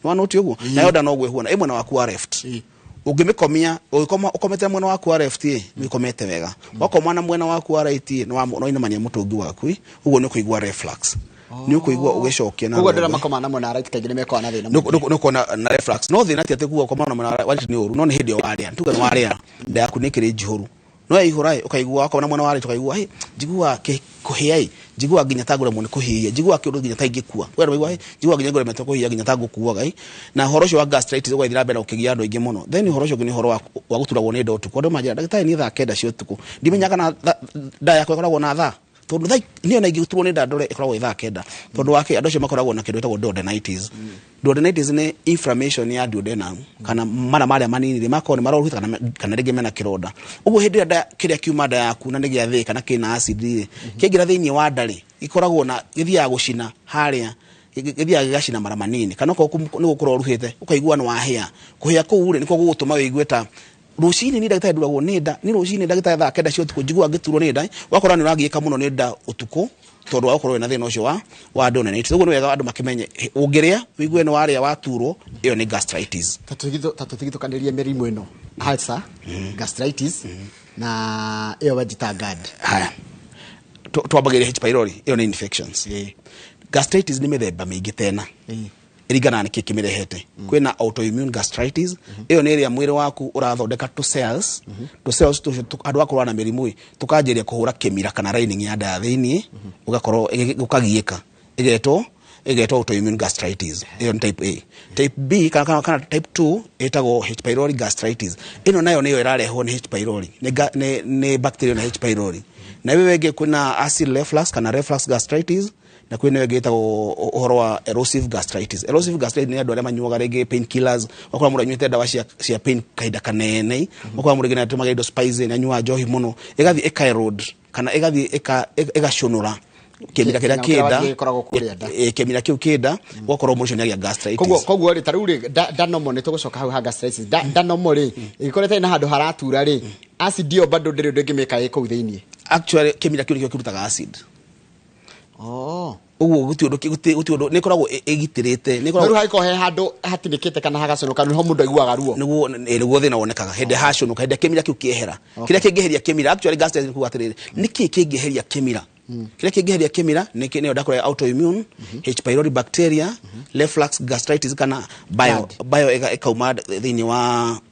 Nĩwona ũti ũguo? Nayo nda noguo ĩhuana, ĩ mwena waku wa left. Ũngĩmĩkomia, ũngĩkoma ũkomete mwena waku wa left ĩ, nĩ ũkomete wega. Wakoma na mwena waku wa right ĩ, nĩ wainamania mũtũngi waku ĩ, ũguo nĩ ũkũigua reflux. Nĩ ũkũigua ũgĩcokia na Koguo andũ arĩa rũgongo. makoma na mwena wa right kaingĩ nĩ mekoragwo na thĩna Nĩ mũingĩ. ũkuona na reflux. No thĩna ti atĩ kuga ũkoma na mwena wa right nĩ ũru, no nĩ hĩndĩ ĩyo warĩa. Tuge nĩ warĩa, nda yaku nĩ ĩkĩrĩ njihũru. No yaihũra ĩ, ũkaigua wakoma na mwena wa right ũkaigua, hĩ, njiguaga kũhĩa ĩ, njiguaga nginya ta ngũremwo nĩ kũhihia, njiguaga kĩũndũ nginya ta ingĩkua. Kwĩ andũ maiguaga, hĩ, njiguaga nginya ngũremetwo kũhihia nginya ta ngũkuaga ĩ. Na ũhoro ũcio wa gastritis ũgathiĩ na mbere na ũkĩgia andũ aingĩ mũno. Then ũhoro ũcio ũngĩ nĩ ũhoro wa gũturagwo nĩ nda ũtukũ. Andũ manjĩra, ndagĩtarĩ niĩ thaa kenda cia ũtukũ, ndimenyaga kana nda yakwa ĩkoragwo na thaa. Tondũ thaa niĩ ona ingĩturwo nĩ nda ndore ĩkoragwo ĩ thaa kenda. Tondũ wa kĩ? Andũ acio makoragwo na kĩndũ gĩtagwo duodenitis. Duodenitis nĩ inflammation ya duodenum kana mara marĩa manini rĩ makorwo nĩ maroruhĩte kana rĩngĩ mena kĩronda. Ũguo hĩndĩ ĩrĩa nda kĩrĩa kiuma nda yaku na nĩ gĩa thĩ kana kĩna acid rĩ, kĩaingĩra thĩinĩ wa nda rĩ, gĩkoragwo na gĩthiaga gũcina harĩa, gĩthiaga gĩgacina mara manini. Kana okorwo nĩ gũkorwo ũruhĩte, ũkaigua nĩ wahĩa. Kũhĩa kũu rĩ, nĩkuo gũgũtũma wĩigue ta rũcinĩ niĩ ndagĩtarĩ nduragwo nĩ nda, niĩ rũcinĩ ndagĩtarĩ thaa kenda cia ũtukũ njiguaga ngĩturwo nĩ nda, ũgakora nĩ ũragiĩka mũno nĩ nda ũtukũ tondũ wa gũkorwo wĩna thĩna ũcio wa duodenitis. Ũguo nĩ wega andũ makĩmenye, ũngĩrĩa wĩigue nĩ warĩa waturwo, ĩyo nĩ gastritis. Ta tũtigithũkanĩrie mĩrimũ ĩno, ulcer, gastritis na ĩyo wenjita GERD. Haya. Twambagĩrĩria H pylori, ĩyo nĩ infections. Gastritis nĩ mĩthemba mĩingĩ tena. Ĩringanaga nĩ kĩ kĩmĩrehete. Kwĩna autoimmune gastritis, ĩyo nĩ ĩrĩa mwĩrĩ waku ũrathondeka tũ cells, tũ cells tũcio andũ a kũrwara na mĩrimũ ĩ, tũkanjĩrĩria kũhũra kĩmira kana lining ya nda ya thĩiniĩ, ũgakorwo ũkagiĩka. Ĩgetwo autoimmune gastritis. Ĩyo nĩ type A. Type B kana type 2 ĩtagwo H pylori gastritis. Ĩno nayo nĩyo ĩrarehwo nĩ H pylori, nĩ bacteria na H pylori. Na ĩyo ĩngĩ kwĩna acid reflux kana reflux gastritis, na kwĩna ĩngĩ ĩtagwo ũhoro wa erosive gastritis. Erosive gastritis nĩ andũ arĩa manyuaga rĩngĩ painkillers, ũgakora mũndũ anyuĩte ndawa cia pain kahinda kanene, ũgakora mũndũ rĩngĩ nĩ atũmagĩra indo spicy, nĩ anyuaga njohi mũno, ĩgathiĩ ĩka erode kana ĩgathiĩ ĩgacũnũra kĩmira kĩrĩa Kĩmira kĩnda, gĩkoragwo kũrĩa nda. Kĩmira kĩu kĩnda, ũgakorwo mũndũ ũcio nĩ agĩa gastritis. Koguo rĩ, ta rĩu rĩ, nda normal, nĩ tũgũcoka hau ha gastritis. Nda normal rĩ, ĩngĩkorwo ĩtarĩ na handũ haratura rĩ, acid ĩyo bado ndĩrĩ ũndũ ĩngĩmĩka ĩ kũu thĩiniĩ. Actually, kĩmira kĩu nĩkĩo kĩrutaga acid. Ũguo gũtirĩ ũndũ, gũtirĩ, gũtirĩ ũndũ, nĩ ĩkoragwo ĩgitĩrĩte, nĩ ĩkoragwo Rĩu hangĩkorwo he handũ hatinĩkĩte kana hagaconoka, nĩho mũndũ aiguaga ruo. Nĩguo, nĩguo thĩna wonekaga, hĩndĩ haconoka, hĩndĩ kĩmira kĩu kĩehera. Kĩrĩa kĩngĩeheria kĩmira, actually gastritis nĩ kuga atĩrĩrĩ, nĩkĩ kĩngĩeheria kĩmira? Kĩrĩa kĩngĩeheria kĩmira nĩ nĩyo ndakũrĩa autoimmune, H pylori bacteria, reflux gastritis kana bio, Blood. bio ĩkauma thĩinĩ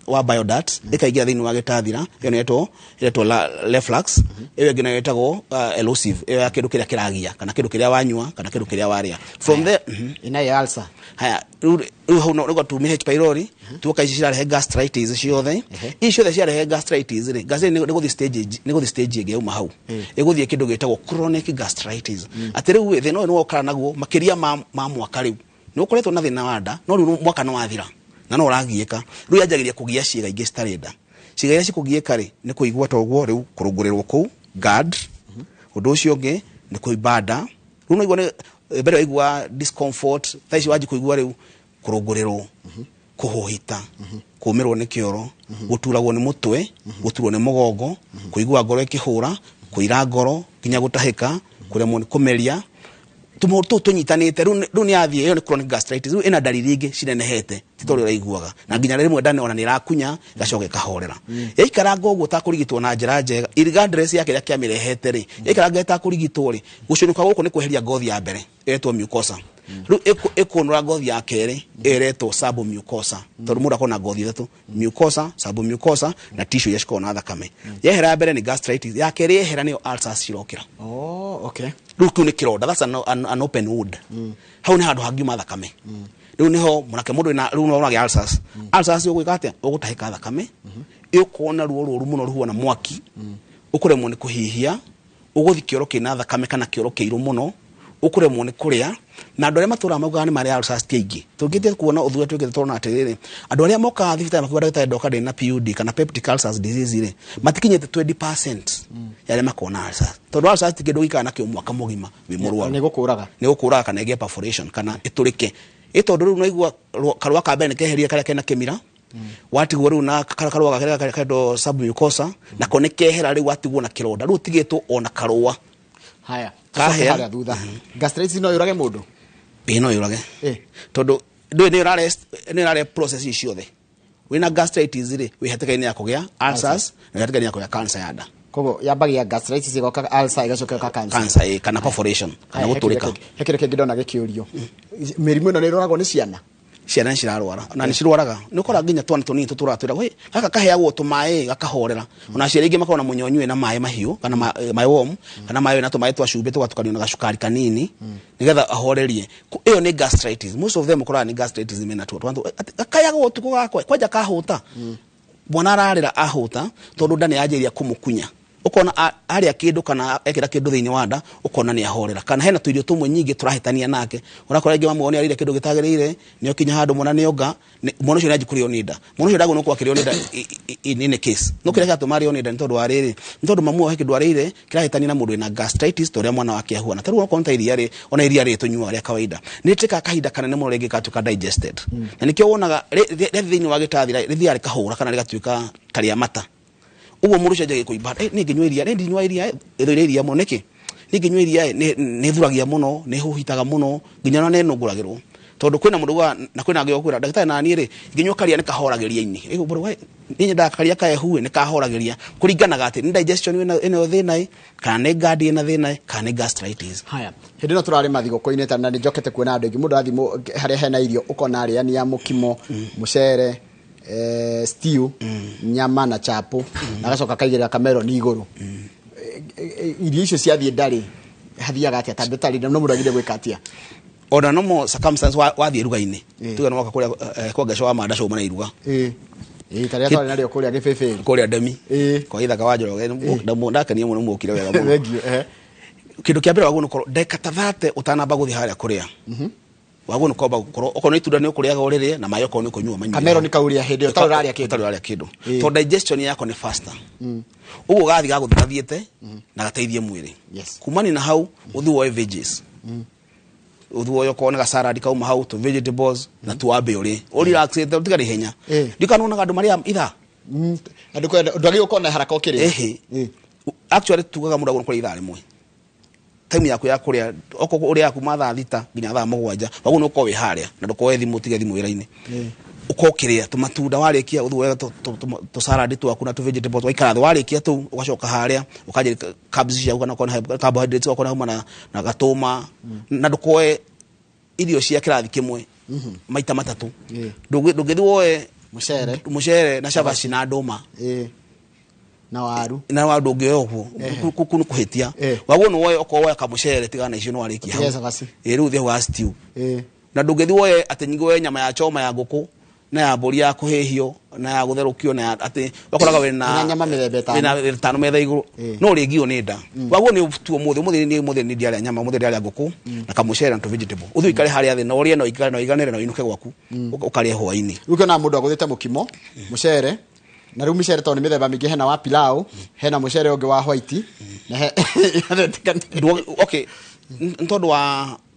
wa bile duct, ĩkaingĩra thĩinĩ wa gĩtathira, ĩyo nĩ ĩretwo reflux. Ĩyo ĩngĩ nayo ĩtagwo erosive, ĩyo ya kĩndũ kĩrĩa kĩragia, kana kĩndũ kĩrĩa wanyua, kana kĩndũ kĩrĩa warĩa. From there, Ĩnayo ulcer. Haya, rĩu hau no nĩguo tumire H pylori, tuoka ici cirarehe gastritis ciothe. Ici ciothe ciarehe gastritis rĩ, gastritis nĩ gũthiĩ stage, nĩ gũthiĩ stage ĩngĩ yauma hau. Ĩgũthiĩ kĩndũ gĩtagwo chronic gastritis. Atĩ rĩu ĩ, thĩna ũyũ nĩ wokara naguo makĩria ma mwaka rĩu. Nĩ ũkoretwo na thĩna wa nda, no rĩu mwaka nĩ wathira na no ũragiĩka. Rĩu yanjagĩrĩria kũgia ciĩga ingĩ citarĩ nda. Ciĩga iria cikũgiĩka rĩ, nĩ kũigua ta ũguo rĩu kũrũngũrĩrwo kũu, GERD. Ũndũ ũcio ũngĩ nĩ kũimba nda. Rĩu no igua nĩ, mbere waigua discomfort, thaa ici wanjia kũigua rĩu kũrũngũrĩrwo, kũhũhita, kũũmĩrwo nĩ kĩoro, gũturagwo nĩ mũtwe, gũturwo nĩ mũgongo, kũigua ngoro ĩkĩhũra, kũira ngoro, nginya gũtahĩka, kũremwo nĩ kũmeria. Tũmaũndũ tũu tũnyitanĩte, rĩu nĩ yathiĩ, ĩyo nĩ chronic gastritis. Rĩu ĩna ndariri ingĩ cinenehete, ti ta ũrĩa ũraiguaga. Na nginya rĩmwe nda ona nĩ ĩrakunya, ĩgacoka ĩkahorera. Yaikaranga ũguo ũtakũrigitwo na njĩra njega, regardless ya kĩrĩa kĩamĩrehete rĩ, yaikaranga ĩtakũrigitwo rĩ, gũcũnũka gũkũ nĩ kweheria ngothi ya mbere, ĩretwo mucosa. Rĩu ĩkũnũra ngothi ya kerĩ, ĩretwo submucosa. Tondũ mũndũ akoragwo na ngothi ithatũ, mucosa, submucosa na tissue iria cikoragwo na thakame. Yehera ya mbere nĩ gastritis, ya kerĩ yehera nĩyo ulcers cirokĩra. Oh, okay. Rĩu kĩu nĩ kĩronda, that's an open wound. Hau nĩ handũ hangiuma thakame. Rĩu nĩho mũnake mũndũ wĩna, rĩu no ũragĩa ulcers. Ulcers ũgwĩka atĩa? Ũgũtahĩka thakame, ĩũkona ruo rũru mũno rũhuana mwaki, ũkũremwo nĩ kũhihia, ũgũthiĩ kĩoro kĩna thakame kana kĩoro kĩirũ mũno, Ũkũremwo nĩ kũrĩa, na andũ arĩa matũraga maugaga nĩ marĩa ulcers ti aingĩ. Tũngĩte kuona ũthuthuria twĩkĩte tũrona atĩrĩrĩ, andũ arĩa mokaga thibitarĩ makiuga, "Ndagĩtarĩ, ndoka ndĩ na PUD kana peptic ulcers disease" rĩ, matikinyĩte 20% ya arĩa makoragwo na ulcers, tondũ ulcers ti kĩndũ gĩikaraga nakĩo mwaka mũgima wĩ mũrwaru. Nĩ gũkũraga. Nĩ gũkũraga kana ĩgĩe perforation kana ĩtũrĩke, ĩ tondũ rĩu naigua karũa ka mbere nĩ keheria karĩa kena kĩmira, watigwo rĩu na karũa karĩa kendwo submucosa, nako nĩ kehera, rĩu watigwo na kĩronda, rĩu ũtigĩtwo ona karũa. Haya. Kahĩa. Tũcoke harĩa thutha. Gastritis no yũrage mũndũ? Ĩ, no yũrage. Tondũ ndũĩ nĩ ĩrare process ici ciothe. Wĩna gastritis rĩ, wĩ hatĩka-inĩ ya kũgĩa ulcers na wĩ hatĩka-inĩ ya kũgĩa cancer ya nda. Koguo yambagia gastritis, ĩgoka ulcer, ĩgacoka ĩgoka cancer. Cancer, ĩ, kana perforation kana Haya, gũtũrĩka. He kĩndũ kĩngĩ ndona gĩkĩũrio. Mĩrimũ ĩno nĩ ĩrwaragwo nĩ ciana? Ciana nĩ cirarwara na nĩ cirwaraga. Nĩ ũkoraga nginya twana tũnini tũtũraga twĩra we gaka kaheagwo tũmaĩ gakahorera. Ona aciari aingĩ makoragwo na mũnyonyi wĩna maĩ mahiũ kana maĩ warm kana maĩ wĩna tũmaĩ twa cumbĩ tũgatukanio na gacukari kanini nĩgetha ahorerie. Ĩyo nĩ gastritis. Most of them ũkoraga nĩ gastritis mena tuo. Twana gakayagwo ũtukũ gakwa kwanja kahũta, mwana ararĩra ahũta tondũ nda nĩ yanjĩrĩria kũmũkunya. Ũkona arĩa kĩndũ kana ekĩra kĩndũ thĩinĩ wa nda, ũkona nĩ ahorera. Kana hena tũirio tũmwe nyingĩ tũrahĩtania nake, ũrakora rĩngĩ mamu nĩ arĩire kĩndũ gĩtagĩrĩire, nĩ okinya handũ mwana nĩ onga, mwana ũcio nĩ anji kũrĩo nĩ nda. Mwana ũcio ndagwo nĩ akĩrĩo nĩ nda in any case. No kĩrĩa kĩratũma arĩo nĩ nda nĩ tondũ wa rĩrĩ, nĩ tondũ mamu wao he kĩndũ arĩire kĩrahĩtania na mũndũ wĩna gastritis, ta ũrĩa mwana wake ahuana. Ta rĩu okorwo nĩ ta iria rĩ, ona iria rĩrĩ tũnyuaga rĩa kawaida nĩ rĩtĩkaga kahinda kanene mũno rĩngĩgatuĩka digested, na nĩkĩo wonaga rĩathiĩ thĩinĩ wa gĩtathi rĩthiaga rĩkahũra kana rĩgatuĩka ta rĩa mata. Ũguo mũndũ ũcio anjagia kũimba, "Niĩ ngĩnyua iria, niĩ ndinyua iria, ĩthũire iria mũno nĩkĩ? Niĩ ngĩnyua iria nĩ thuragia mũno, nĩ hũhitaga mũno, nginya ona nĩ nũngũragĩrwo." Tondũ kwĩna mũndũ ugaga na kwĩna angĩ ũkwĩra, "Ndagĩtarĩ, na niĩ rĩ, ngĩnyua karia nĩ kahoragĩria ini." Ĩ, mũndũ ugaga, "Niĩ nyendaga karia kahehu ĩ, nĩ kahoragĩria." Kũringanaga atĩ nĩ digestion ĩna thĩna ĩ, kana nĩ GERD ĩna thĩna ĩ, kana nĩ gastritis. Haya, hĩndĩ ĩno tũrarĩ thigũkũ-inĩ ta na nĩ njokete kuona andũ aingĩ, mũndũ arathiĩ harĩa hena irio ũkona arĩania mũkimo, mũcere, stew, nyama na chapo, na agacoka akaigĩrĩra kameroni igũrũ. Irio icio ciathiĩ ndarĩ hathiaga atĩa? Ta ndũtarĩ no mũndũ agire gwĩka atĩa? Ona normal circumstance, wathiĩ iruga-inĩ, tuge nĩ woka kũrĩa kwa Ngeco wa Manda Cũma na iruga. Ĩ, tarĩa twarĩ narĩo kũrĩa Gĩbĩbĩri. Kũrĩa Ndemi kwa Ithaka wa Njoroge. Ndakenia mũno mũkire wega mũno. Thank you. Kĩndũ kĩa mbere wagwo nĩ ũkorwo ndagĩka ta 30 ũtanamba gũthiĩ harĩa kũrĩa, wagwo nĩ kwamba gũkorwo okorwo nĩ itunda nĩ ũkũrĩaga ũrĩrĩe, na maĩ okorwo nĩ ũkũnyua manyue. Kameroni kaurĩa hĩndĩ ĩyo ũtarĩ ũrarĩa kĩndũ. Ũtarĩ ũrarĩa kĩndũ, tondũ digestion yako nĩ faster. Ũguo gathiĩ gagũthiĩ gathiĩte na gateithie mwĩrĩ. Kumani na hau ũthiĩ woe veggies, ũthiĩ woe okorwo nĩ gasalad kauma hau, tũ vegetables, na tuwambe ũrĩe ũrelaxĩte, ũtiga ihenya. Ndikanonaga andũ marĩa ithaa. Andũ kwenda ndwagĩrĩirwo gũkorwo na haraka ũkĩrĩa. Ĩhĩ. Actually tugaga mũndũ agũrwo kũrĩa ithaa rĩmwe, time yaku ya kũrĩa, okorwo ũrĩaga kuma thaa 6 nginya thaa 7, waguo nĩ ũkorwo wĩ harĩa na ndũkoe thimũ, ũtige thimũ wĩra-inĩ, ũkorwo ũkĩrĩa tũmatunda. Warĩkia ũthiĩ woe tũ twaku na tũ vegetables, waikara thĩ. Warĩkia tũu ũgacoka harĩa ũkanjĩra carbs ciaku, kana okorwo nĩ carbohydrates, okorwo nĩ hauma na gatũma, na ndũkoe irio cia kĩrathi kĩmwe maita matatũ. Ndũngĩthiĩ woe mũcere, mũcere na cabaci na ndũma na waru. Na wa ndũngĩoya ũguo. Kũ nĩ kũhĩtia. Waguo nĩ woe okorwo woe kamũcere, tigana na icio nĩ warĩkia hau. Ũtige cabaci. Ĩ, rĩu ũthiĩ wa stew. Na ndũngĩthiĩ woe atĩ nyingĩ woe nyama ya choma ya ngũkũ na ya mbũri ya kũhĩhio na ya gũtherũkio na ya atĩ wakoraga wĩna Wĩna nyama mĩthemba ĩtano. Wĩna ĩtano metha igũrũ. No ũrĩgio nĩ nda. Waguo nĩ ũtuo mũthĩ ũmũthĩ nĩ mũthĩ nĩ ndiarĩa nyama, ũmũthĩ ndĩrarĩa ngũkũ na kamũcere na tũ vegetable. Ũthiĩ ũikare harĩa thĩ na ũrĩe na ũikare na ũiganĩre na ũinũke gwaku, ũkarĩe hwaĩ-inĩ. Rĩu ũkĩona mũndũ agũthĩte mũkimo, mũcere, na rĩu mĩcere tondũ nĩ mĩthemba mĩingĩ, hena wa pilau, hena mũcere ũngĩ wa white na he Okay, nĩ tondũ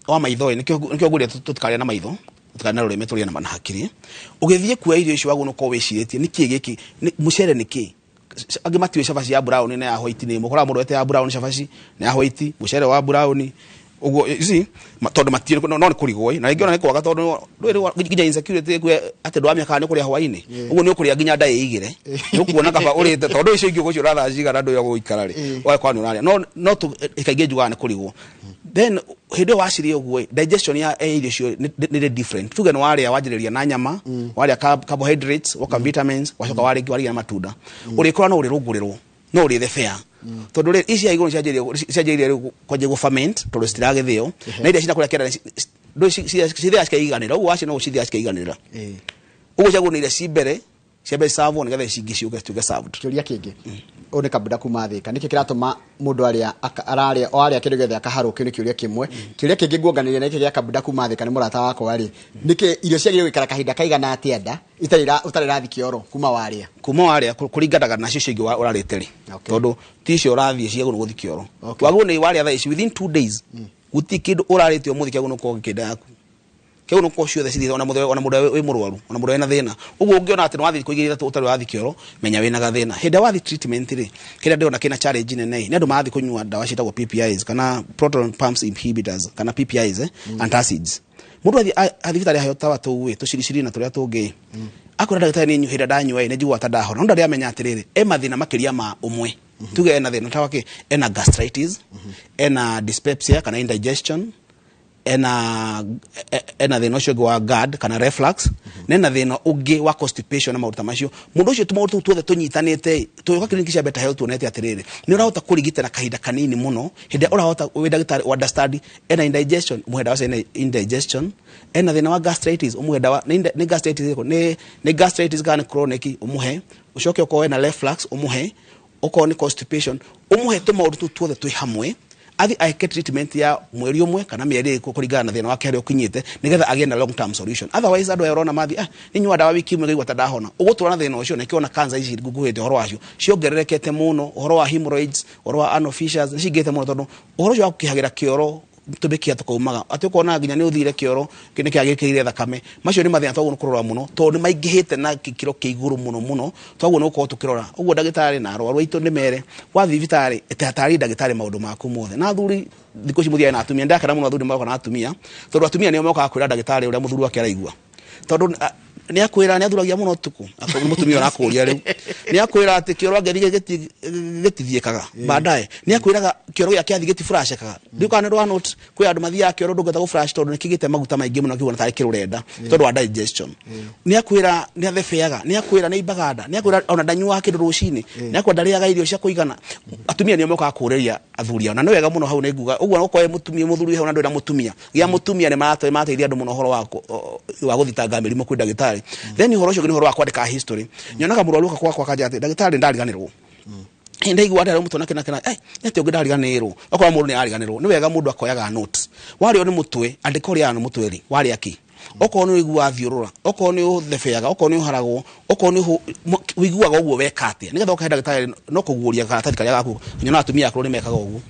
wa maitho ĩ, nĩkĩo ngũria tũtikarĩe na maitho, tũtikarĩe na rũrĩmĩ, tũrĩe na hakiri. Ũgĩthiĩ kuoya irio icio wagũrwo nĩ ũkorwo wĩcirĩtie nĩkĩ gĩkĩ mũcere nĩkĩ. Angĩ matiũĩ cabaci ya brown na ya white nĩ ĩmwe. Ũkoraga mũndũ ete ya brown cabaci na ya white mũcere wa brown ũguo, you see, tondũ matiũĩ no nĩ kũrigwo ĩ, na rĩngĩ ona nĩ kwaga, tondũ ndũĩ rĩu nginya insecurity ĩkue atĩ ndwamenya kana nĩ ũkũrĩa hwaĩ-inĩ. Ũguo nĩ ũkũrĩa nginya nda ĩigĩre, nĩ ũkuona kaba ũrĩte, tondũ icio ingĩ ũgũciũra thaa cigana ndũĩ gũikara rĩ, ũgakora nĩ ũrarĩa no kaingĩ njugaga nĩ kũrigwo. Then hĩndĩ ĩyo wacirĩa ũguo ĩ, digestion ya irio icio nĩ different. Tuge nĩ warĩa wanjĩrĩria na nyama, warĩa carbohydrates, woka vitamins, wacoka warĩa warĩa na matunda, ũrĩkora no ũrĩrũngũrĩrwo no ũrĩthe fair, tondũ rĩ ici cia igũrũ cianjĩrĩirie rĩu kwanjia gũ ferment tondũ citiragĩthĩo, na iria cina kũrĩa kĩanda ndũ cithĩaga cikaiganĩra ũguo wacio no cithĩaga cikaiganĩra. Ũguo ciagũrwo nĩ iria ci mbere. Ciambe serve nĩgetha ici ingĩ ciũke cituĩke served. Kĩũria kĩngĩ, ũyũ nĩ Kabunda kuma Thĩka, nĩkĩ kĩratũma mũndũ arĩa ararĩa o arĩa kĩndũ gĩothe akaharwo? Kĩu nĩ kĩũria kĩmwe. Kĩũria kĩngĩ nguonganĩria na gĩkĩ gĩa Kabunda kuma Thĩka, nĩ mũrata wakwa rĩ, nĩkĩ irio ciagĩrĩirwo gũikara kahinda kaigana atĩa nda ũtarĩ ĩrathiĩ kĩoro kuma warĩa? Kuma warĩa kũringanaga nacio icio ingĩ ũrarĩte rĩ. Tondũ ti icio ũrathiĩ ciagũrwo gũthiĩ kĩoro. Wagwo nĩ warĩa thaa ici, within 2 days gũtirĩ kĩndũ ũrarĩte ũmũthĩ kĩagũrwo gũkorwo gĩkĩnda yaku, kĩu nĩ gũkorwo ciothe cithiĩte, ona mũndũ, ona mũndũ wĩ mũrwaru, ona mũndũ wĩna thĩna. Ũguo ũngĩona atĩ nĩ wathiĩ thikũ 2 3 ũtarĩ wathiĩ kĩoro, menya wĩna gathĩna. Hĩndĩ ĩrĩa wathiĩ treatment rĩ, kĩrĩa ndĩrona kĩna challenge nene nĩ andũ marathiĩ kũnyua ndawa ciĩtagwo PPIs kana proton pumps inhibitors kana PPIs, antacids. Mũndũ athiĩ thibitarĩ aheo tawa tũu ĩ tũciriciri na tũrĩa tũngĩ, akwĩra ndagĩtarĩ nĩ hĩndĩ ndanyua ĩ nĩ njiguaga ta ndahona, no ndarĩ amenya atĩrĩrĩ e mathĩna makĩria ma ũmwe. Tuge ena thĩna ta wake, ena gastritis, ena dyspepsia kana indigestion, ena thĩna ũcio ũngĩ wa GERD kana reflux, na ena thĩna ũngĩ wa constipation na maũndũ ta macio. Mũndũ ũcio tũmaũndũ tũu tuothe tũnyitanĩte, tũgĩũka kiriniki cia Better Health tuonete atĩrĩrĩ nĩ ũrahota kũrigita na kahinda kanini mũno hĩndĩ ĩrĩa ũrahota wĩ ndagĩtarĩ understand ena indigestion, ũmũhe ndawa cia indigestion, ena thĩna wa gastritis, ũmũhe ndawa nĩ gastritis ĩrĩkũ? Nĩ gastritis kana nĩ chronic, ũmũhe. Ũcoke ũkorwo ena reflux, ũmũhe. Okorwo nĩ constipation, ũmũhe. Tũmaũndũ tũu tuothe twĩ hamwe, athi eke treatment ya mweri ũmwe kana mĩeri ĩrĩ kũringana na thĩna wake harĩa ũkinyĩte, nĩgetha agĩe na long term solution. Otherwise andũ aya ũrona mathi nĩ nyua ndawa wiki ĩmwe ngaigua ta ndahona, ũgũtũra na thĩna ũcio. Nĩkĩo ona cancer ici nguhĩte ũhoro wacio ciongererekete mũno, ũhoro wa hemorrhoids, ũhoro wa anal fissures nĩ cingĩte mũno, tondũ ũhoro ũcio wa gũkĩhagĩra kĩoro tũmĩkia tũkaumaga atĩ ũkona nginya nĩ ũthire kĩoro nĩ kĩagĩkĩire thakame. Macio nĩ mathĩna twagwo nĩ kũrora mũno, tondũ nĩ maingĩhĩte na gĩkĩro kĩa igũrũ mũno mũno. Twagwo nĩ gũkorwo tũkĩrora ũguo ndagĩtarĩ na arwaru aitũ nĩ mere wathiĩ thibitarĩ tatarĩ ndagĩtarĩ maũndũ maku mothe. Na athuri thikũ ici mũthiaga na atumia, ndakena mũno athuri maroka na atumia, tondũ atumia nĩo mokaga kwĩra ndagĩtarĩ ũrĩa mũthuri wake araigua, tondũ nĩ akwĩra nĩ athuragia mũno ũtukũ. Akorwo nĩ mũtumia ũrakũria rĩu, nĩ akwĩra atĩ kĩoro angĩthiĩ gĩtithiĩkaga baadaye, nĩ akwĩraga kĩoro gĩake athiĩ gĩtifuracekaga. Ndiũ kana nĩ rwa note kwĩ andũ mathiaga kĩoro ndũngĩhota gũflush tondũ nĩ kĩgĩte maguta maingĩ mũno, kĩhuana tarĩ kĩrũrenda tondũ wa digestion. Nĩ akwĩra nĩ athebeaga, nĩ akwĩra nĩ aimbaga nda, nĩ akwĩra ona ndanyuaga kĩndũ rũcinĩ, nĩ akwĩra ndarĩaga irio cia kũigana. Atumia nĩo mokaga kũrĩria athuri ao, na nĩ wega mũno hau nĩ nguga ũguo okorwo mũtumia mũthuri hau na ndũrĩ na mũtumia gĩa mũtumia, nĩ marateithia andũ mũno ũhoro wa gũthitanga mĩrimũ kwĩ ndagĩtarĩ. Then ũhoro ũcio ũngĩ nĩ ũhoro wa kwandĩka history. Nyonaga mũrwaru oka gwakwa akanja atĩ ndagĩtarĩ ndariganĩrwo, ndaigua atĩ mũtwe na kĩna kĩna, nĩ atĩ ũngĩ ndariganĩrwo. Okorwo mũndũ nĩ ariganĩrwo, nĩ wega mũndũ akoyaga notes. Warĩo nĩ mũtwe, andĩka ũrĩa nĩ mũtwe rĩ warĩa kĩ, okorwo nĩ ũiguaga thiũrũra, okorwo nĩ ũthebeaga, okorwo nĩ ũharagwo, okorwo nĩ ũiguaga ũguo weka atĩa, nĩgetha ũkahe ndagĩtarĩ no kũguũria karatathi karĩa gaku. Nyonaga atumia akũrũ nĩ mekaga ũguo,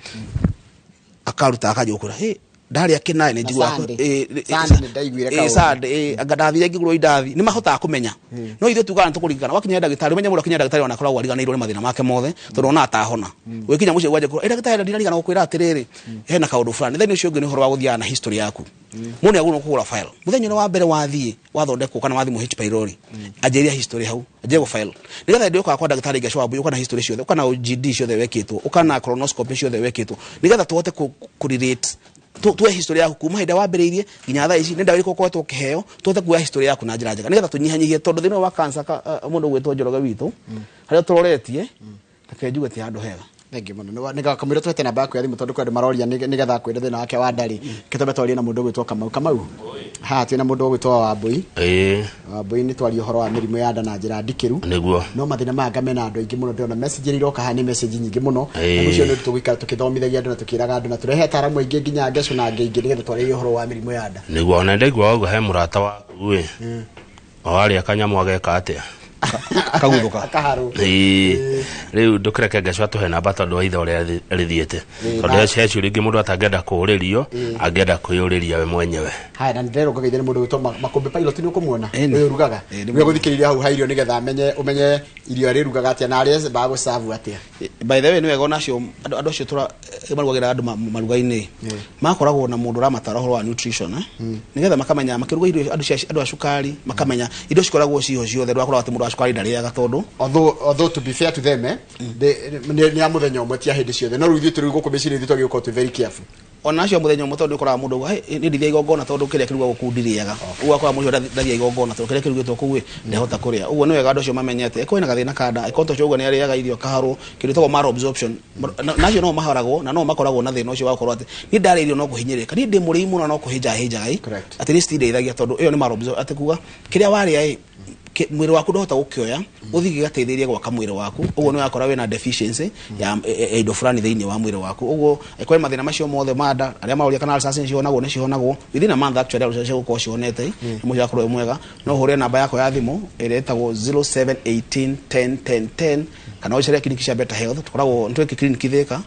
akaruta akanjia gũkwĩra, "Hey, ndarĩa kĩnaĩ nĩ njiguaga." Sunday. Sunday nĩ ndaiguire kaũndũ. Sunday, anga ndathire ngĩgũrwo indathi. Nĩ mahotaga kũmenya, no ithuĩ tugaga nĩ tũkũririkana. Wakinya ndagĩtarĩ ũmenye mũndũ akinya ndagĩtarĩ ona akoragwo ariganĩirwo nĩ mathĩna make mothe, tondũ ona atahona wĩkinya mũciĩ gwanjia kũra, "Ndagĩtarĩ, ndirarigana gũkwĩra atĩrĩrĩ hena kaũndũ fulani." Then ũcio ũngĩ nĩ ũhoro wa gũthiaga na history yaku. Mũndũ nĩ agũrwo kũgũra file mũthenya ũrĩa wa mbere wathiĩ wathondekwo kana wathimwo H pylori, anjĩria history hau, anjĩrie gũ file, nĩgetha hĩndĩ ũkaga kwa ndagĩtarĩ Ngecwa Wambui ũka na history ciothe, ũka na OGD ciothe wekĩtwo, ũka na colonoscopy ciothe wekĩtwo, nĩgetha tũhote kũ relate tuoe history yaku kuma hĩndĩ ĩrĩa wambĩrĩirie nginya thaa ici, nĩ ndawa irĩkũ ũkoretwo ũkĩheo, tũhote kuoya history yaku na njĩra njega nĩgetha tũnyihanyihie, tondũ thĩna ũyũ wa cancer mũndũ ũgwĩtwo Njoroge witũ harĩa tũroretie, reke njuge ti handũ hega. Thengiũ mũno. Nĩ kamũira twete namba yaku ya thimũ, tondũ kwĩ andũ maroria nĩgetha akwĩre thĩna wake wa ndarĩ. Kĩtũme twarie na mũndũ ũgwĩtwo Kamau. Kamau, haha twĩna mũndũ ũgwĩtwo Wambui. Ĩĩ. Wambui, nĩ twaria ũhoro wa mĩrimũ ya nda na njĩra ndikĩru. Nĩguo. No mathĩna maya ngamena andũ aingĩ mũno, ndĩrona message iria iroka haha nĩ message nyingĩ mũno. Ĩĩ. Na ũcio nĩ tũgũikara tũkĩthomithagia andũ na tũkĩraga andũ na tũrehe ataaramu aingĩ nginya ngeco na angĩ aingĩ nĩgetha twarĩrie ũhoro wa mĩrimũ ya nda. Nĩguo, ona ndaigua ũguo he mũrata waku ĩ o warĩa kanyamũ ageka atĩa? Akaguthũka. Akaharwo. Ĩĩ, rĩu ndũkĩreke Ngecwa tũhe namba tondũ wa ithaa ũrĩa rĩthiĩte, tondũ he ciũria ingĩ mũndũ atangĩenda kũũrĩrio, angĩenda kwĩyũrĩria we mwenyewe. Haya, na nĩndĩrerwo ngageithia nĩ mũndũ ũgwĩtwo Makũmbĩ Pilot, nĩ ũkũmuona? Ĩni. Ũyũ ũrugaga. Ĩĩ, nĩ Nĩwe gũthikĩrĩria hau ha irio nĩgetha amenye ũmenye irio arĩrugaga atĩa na arĩa bagũcabu atĩa. By the way, nĩ wega onacio andũ acio tũra marugagĩra andũ maruga-inĩ makoragwo na mũndũ ũramatara ũhoro wa nutrition, nĩgetha makamenya makĩruga irio andũ andũ a cukari, makamenya indo cikoragwo ciho ciothe, ndũgakorwo atĩ mũndũ wa cukari ndarĩaga tondũ Although to be fair to them, nĩ ya mũthenya ũmwe, ti ya hĩndĩ ciothe, no rĩu ithuĩ tũrĩ gũkũ mĩciĩ-inĩ ithuĩ twagĩrĩirwo gũkorwo twĩ very careful. Ona acio mũthenya ũmwe, tondũ nĩ ũkoraga mũndũ auga, "Hey, nĩ ndithia igongona tondũ kĩrĩa kĩrugagwo kũu ndirĩaga." Ũguo akora mũndũ ũcio ndathiĩ igongona tondũ kĩrĩa kĩrugĩtwo kũu ĩ ndehota kũrĩa. Ũguo nĩ wega andũ acio mamenye atĩ ĩkorwo ĩna gathĩna ka nda, ĩkorwo ta ũcio ũguo nĩ arĩaga irio akaharwo, kĩndũ gĩtagwo malabsorption. Na acio no maharagwo na no makoragwo na thĩna ũcio wa gũkorwo atĩ niĩ ndarĩa irio no kũhinyĩrĩrĩka, niĩ ndĩ mũrĩi mũno no kũhĩnja hĩnjaga ĩ. At least ndeithagia tondũ ĩyo nĩ malabsorption, atĩ kuga kĩrĩa warĩa ĩ Mwĩrĩ waku ndũhota gũkĩoya ũthiĩ gĩgateithĩrĩria gwaka mwĩrĩ waku. Ũguo nĩ wakora wĩna deficiency ya indo fulani thĩinĩ wa mwĩrĩ waku. Ũguo angĩkorwo nĩ mathĩna macio mothe ma nda arĩa maroria kana ulcers nĩ cihonagwo, nĩ cihonagwo within a month. Actually, ulcers cigũkorwo cihonete na mũciĩ akorwo wĩ mwega. No ũhũre namba yakwa ya thimũ ĩrĩa ĩtagwo 0718 10 10 10, kana ũcere kiriniki cia Better Health. Tũkoragwo nĩ twĩkĩ kiriniki Thika.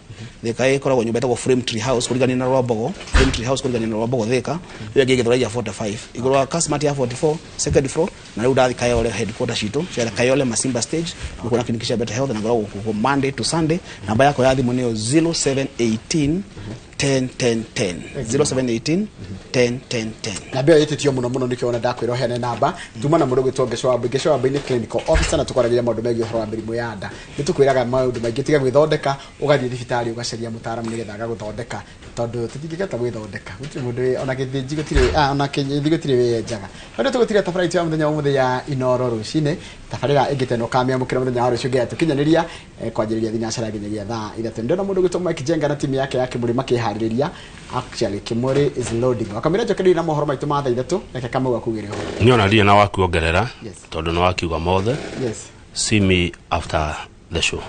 Thika ĩkoragwo nyũmba ĩtagwo Frame Tree House, kũrigania na Rwambogo. Frame Tree House, kũrigania na Rwambogo, Thika. Ĩyo ĩngĩ Gĩthũrai ya 45, igũrũ wa Kasmart ya 44, second floor. Na rĩu ndathi Kayole, headquarter citũ cia Kayole, Masimba stage, nĩkuona kiriniki cia Better Health, na ngoragwo kuo Monday to Sunday. Namba yakwa ya thimũ nĩyo 0718 10 10 10, 0718 10 10 10. Namba ĩyo ĩtĩtio mũno mũno, nĩkĩo ona ndakwĩra ũheane namba. Tuma na mũndũ gwĩtwo Ngeco wa Ngeco wa nĩ clinical officer, na tũkwaragĩria maũndũ megiĩ ũhoro wa mĩrimũ ya nda. Nĩ tũkwĩraga maũndũ maingĩ, tiga gwĩthondeka, ũgathiĩ thibitarĩ ũgacaria mũtaaramu nĩgetha agagũthondeka, tondũ tũtingĩhota gwĩthondeka. Gũtirĩ mũndũ ona gĩthĩnji gũtirĩ, ona kĩnyithi gũtirĩ wĩyenjaga. Hau nĩ tũgũtiria tabarĩra itũ ya mũthenya wa ũmũthĩ ya Inoro rũcinĩ. Tabarĩra ĩngĩ teno ũkamĩamũkĩra mũthenya wa rũciũ nginya tũkinyanĩria, kwanjĩrĩria thinacara nginyagia thaa 3. Ndĩrona mũndũ gwĩtwo Mike Jenga na timu yake ya Kĩmũrĩ makĩharĩrĩria. Actually, Kĩmũrĩ is loading. Wakamĩra njokereria na mohoro maitũ ma thaa 3. Reke Kamau akugĩre ũhoro. Niĩ ona ndirĩ na wakuongerera, Yes. tondũ nĩ wakiuga mothe. Yes. See me after the show.